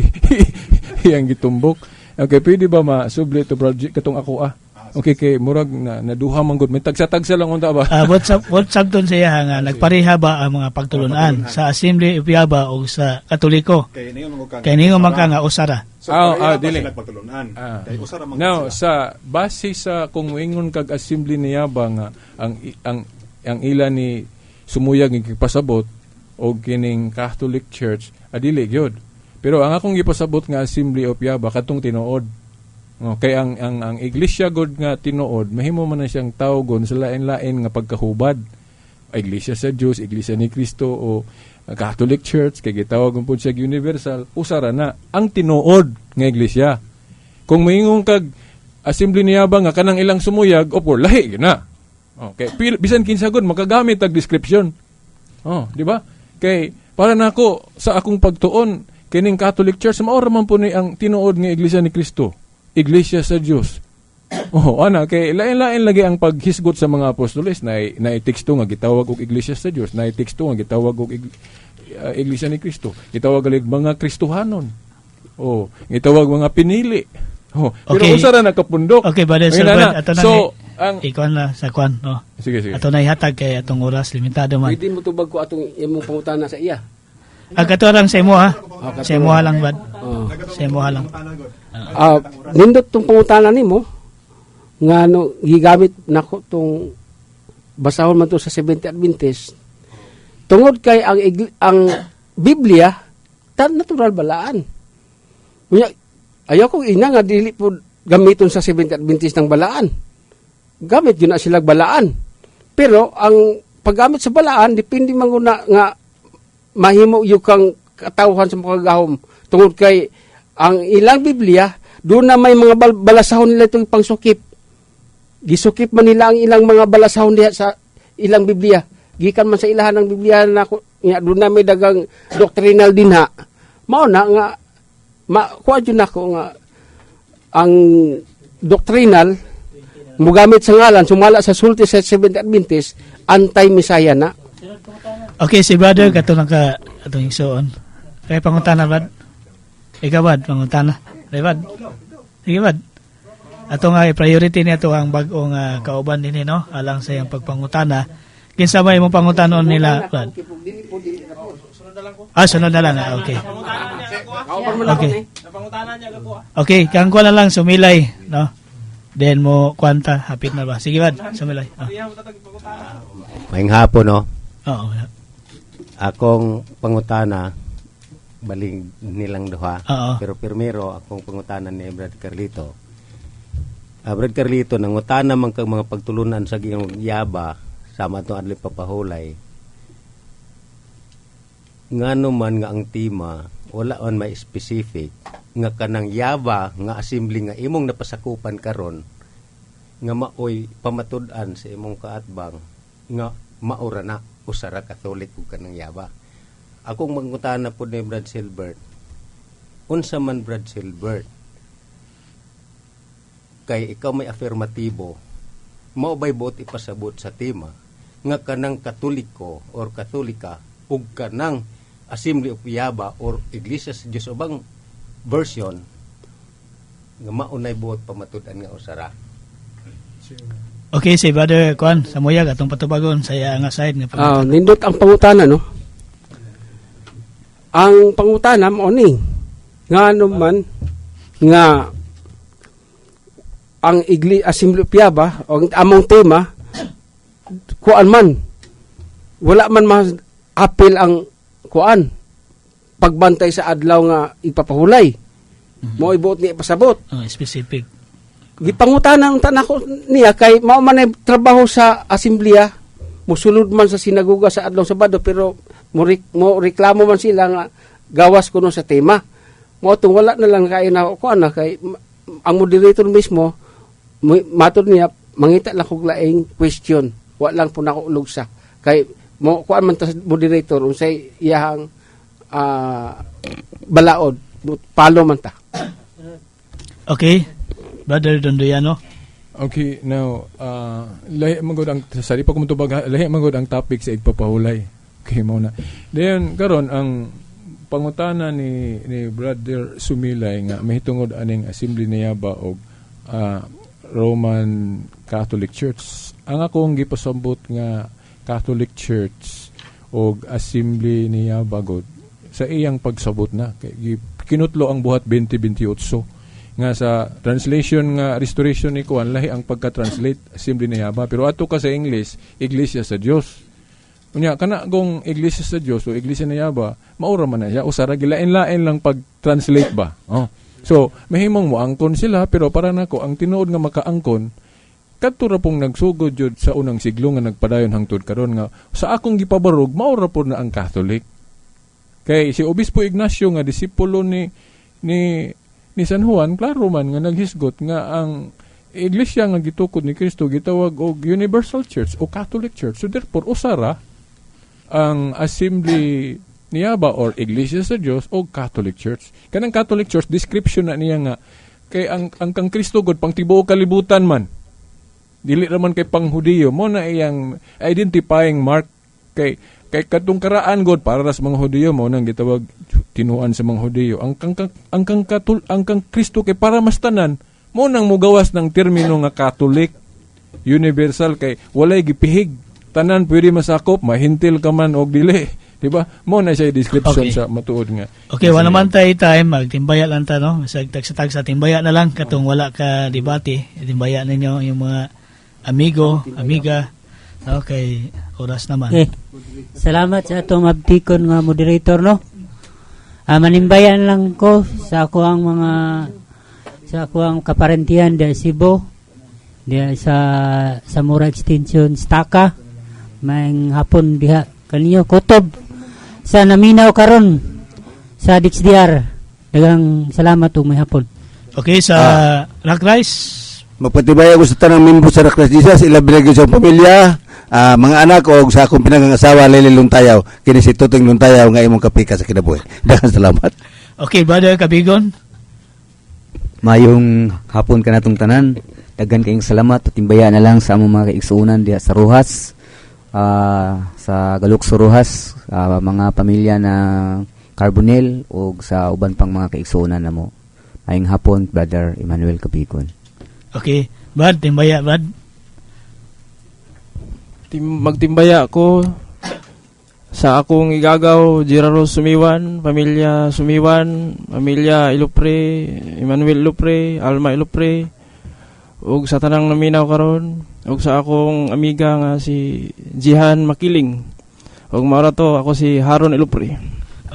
iyang gitumbok. Okay, pwede ba masubli to project katong ako ah? Okay, kay murag na naduha man gud. May tagsa-tagsa lang unta ba? Ah, what's up dun siya nga nagpareha ba ang mga pagtulunan sa Assembly of Yaba o sa Katoliko? Kay ningon man ka. Kay ningon man ka nga usara. So, Ah, pareha ah, ba dili. sila pagtulunan? Ah. Kay usara man Now, sila. sa base sa kung moingon kag assembly niya ba nga ang ang ila ni Sumuyag nga gipasabot og kining Catholic Church adili gyud. Pero ang akong gipasabot nga Assembly of Yaba katong tinuod. Oh, kay ang iglesia god nga tinuod mahimo man na siyang tawgon sa lain-lain nga pagkahubad. Iglesia sa Dios, Iglesia ni Kristo o Catholic Church kay gitawag man pud siya universal, usara na ang tinuod nga iglesia. Kung moingon kag assembly niya ba nga kanang ilang sumuyag, opo, lahi gyud na. Okay, bisan kinsa gud makagamit og description. Oh, di ba? Kay para nako sa akong pagtuon kining Catholic Church mao ra man po ni ang tinuod nga iglesia ni Kristo. Iglesia sa Dios. Oh, ana kay lain-lain lagi ang paghisgot sa mga apostoles na na teksto nga gitawag og iglesia sa Dios, na teksto nga gitawag og iglesia ni Kristo. Gitawag galig mga Kristohanon. Oh, gitawag mga pinili. Oh, pero Okay. usa ra nakapundok. Okay, Brother Ayun Silbert, na. ato na So, ang ikuan na sa kuan, no. Sige, sige. Ato na ihatag kay atong oras limitado man. Pwede mo tubag ko atong imong pangutana sa iya. Ang kato lang sa imo ha. Sa imo ha lang bad. Oh. Sa imo ha lang. Ah, nindot tong pangutana nimo nga no gigamit nako tong basahon man to sa Seventh Adventist tungod kay ang Biblia tan natural balaan. Unya ayaw ko ina nga dili po gamiton sa Seventh Adventist ng balaan. Gamit yun na sila balaan. Pero ang paggamit sa balaan depende man gud na nga mahimo yung kang katawhan sa makagahom tungod kay ang ilang Biblia doon na may mga balasahon nila itong pangsukip. Gisukip man nila ang ilang mga balasahon diha sa ilang Biblia gikan man sa ilahan ng Biblia na nga doon na may dagang doctrinal dinha. Mao na nga ma kuha jud nako nga ang doctrinal mugamit sa ngalan sumala sa sulti sa Seventh Adventist, anti-Messiah na. Okay, si brother kato lang ka atong igsuon. Kay pangutana bad. Ikaw bad pangutana. Dai bad. Sige bad. Ato nga priority niya to ang bag-ong kauban dinhi no alang sa iyang pagpangutana. Kinsa ba imong pangutanon nila bad? Ah, sunod na lang. Ah, okay. Okay. Okay, kang ko na lang sumilay, no? Then mo kwanta, hapit na ba? Sige bad, sumilay. Ah. Maayong hapon, no? Oo. Akong pangutana, baling nilang duha. Oo. Pero primero, akong pangutana ni Brad Carlito. Ah, Brad Carlito, nangutana man kag mga pagtulunan sa giyong yaba, sama atong adli papahulay. Ngano man nga ang tema, wala man may specific, nga kanang yaba, nga assembly nga imong napasakupan karon nga maoy pamatud-an sa imong kaatbang nga maura na usara Catholic ug kanang yaba. Akong mangutana pod ni Brad Silbert. Unsa man, Brad Silbert, kay ikaw may afirmatibo, mao bay buot ipasabot sa tema nga kanang Katoliko or Katolika ug kanang Assembly of Yaba or Iglesia sa Dios ubang version nga maunay buot pamatud-an nga usara? Okay, si Brother Kwan, sa muyag atong patubagon sa iya nga side nga Ah, nindot ang pangutana, no? Ang pangutana mao ni nga ano man nga ang igli Assembly of Yaba o ang among tema kuan man, wala man mas apil ang kuan pagbantay sa adlaw nga ipapahulay mo ibuot ni ipasabot. Oh, specific. Gipangutana ang tanako niya kay mao man ay trabaho sa asembleya, musulod man sa sinagoga sa adlaw Sabado, pero mo reklamo man sila nga gawas kuno sa tema. Mo tong wala na lang kay na kuan na kay ang moderator mismo matod niya mangita lang kog laing question, wa lang po nako lugsa kay mo kuan man ta sa moderator unsay iyahang balaod, palo man ta. Okay, Brother Dondoyano. Okay, now, lahi man gud ang sa di pa ko motubag, lahi man gud ang topic sa igpapahulay. Okay, mao na. Then karon ang pangutana ni Brother Sumilay nga mahitungod aning Assembly niya ba og Roman Catholic Church. Ang akong gipasambot nga Catholic Church og Assembly niya bagod sa iyang pagsabot na kay kinutlo ang Buhat 20:28 nga sa translation nga restoration ni kuan, lahi ang pagka-translate, Assembly ni Yaba, pero ato ka sa English, Iglesia sa Dios. Unya kana kung Iglesia sa Dios o Iglesia ni Yaba, maura man na siya, usara, gilain-lain lang pag-translate ba, oh. So mahimong mo angkon sila, pero para nako ang tinuod nga makaangkon kadto ra pong nagsugod jud sa unang siglo nga nagpadayon hangtod karon, nga sa akong gipabarog maura po na ang Catholic. Kay si Obispo Ignacio nga disipulo ni San Juan, klaro man nga naghisgot nga ang iglesia nga gitukod ni Kristo gitawag og Universal Church o Catholic Church. So therefore usara ang Assembly niya ba or Iglesia sa Dios o Catholic Church. Kanang Catholic Church, description na niya nga kay ang kang Kristo god pang tibuok kalibutan man. Dili ra man kay pang Hudiyo mo na iyang identifying mark, kay katong karaan god para ra sa mga Hudiyo, mo nang gitawag tinuan sa mga Hudiyo. Ang kang Kristo kay para mas tanan, mo nang mugawas ng termino nga Catholic universal, kay walay gipihig, tanan pwede masakop, mahintil ka man og dili, di ba? Mo na siya description sa matuod nga. Okay, wala naman tayo time, magtimbaya lang ta, no? Sa tagsa sa timbaya na lang katong wala ka debate, timbaya ninyo yung mga amigo, amiga. Okay, oras naman. Okay. Salamat sa atong abtikon nga moderator, no. Manimbayan lang ko sa ako ang mga sa ako ang kaparentihan diya sa Cebu, diya sa Zamora Extension Staka. Maayong hapon diha kaninyo, kutob sa naminaw karon sa DXDR. Daghang salamat ug maayong hapon. Okay, sa Rock Rice. Magpatibay ako sa tanang membro sa Rock Christ Jesus, ilabi na gyud sa akong pamilya, mga anak o sa akong pinangang asawa Lely Luntayaw. Kini si Tuting Luntayaw nga imong kapika sa kinabuhi. Daghang salamat. Okay, Brother Kabigon. Mayong hapon kanatong tanan. Daghan kayong salamat. Timbaya na lang sa among mga kaigsuonan diha sa Rojas. Sa Galukso Rojas, mga pamilya na Carbonel o sa uban pang mga kaigsuonan namo. Mayong hapon, Brother Emmanuel Kabigon. Okay, Brad, timbaya, Brad. Magtimbaya ko sa akong igagaw Gerardo Sumiwan, pamilya Sumiwan, pamilya Ilupre, Emmanuel Ilupre, Alma Ilupre, ug sa tanang naminaw karon, ug sa akong amiga nga si Jihan Makiling. Ug mao to, ako si Haron Ilupre.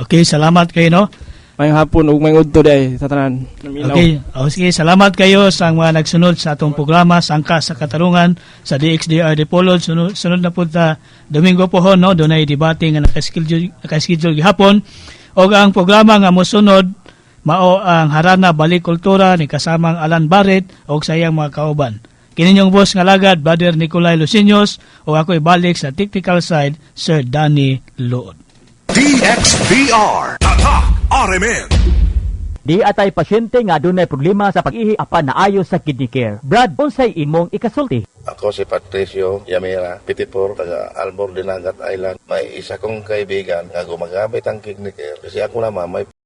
Okay, salamat kayo, no? Maayong hapon ug maayong udto diay sa tanan naminaw. Okay, oh, sige, salamat kayo sa mga nagsunod sa atong programa Sangka sa Katarungan sa DXDR Dipolog. Sunod, sunod na po ta Domingo po ho, no, dunay debate nga nakaschedule gihapon. Og ang programa nga mosunod mao ang Harana Balik Kultura ni kasamang Alan Barrett og sa iyang mga kauban. Kini inyong boss nga lagad, Brother Nicolay Lucinos, o ako ibalik sa technical side, Sir Danny Lood. DXDR. Tatak RMN. Di atay pasyente nga adunay problema sa pag-ihi apan naayo sa kidney care. Brad, unsay imong ikasulti? Ako si Patricio Yamira, 54, taga Albor, Dinagat Island. May isa kong kaibigan nga gumagamit ang kidney care. Kasi ako naman may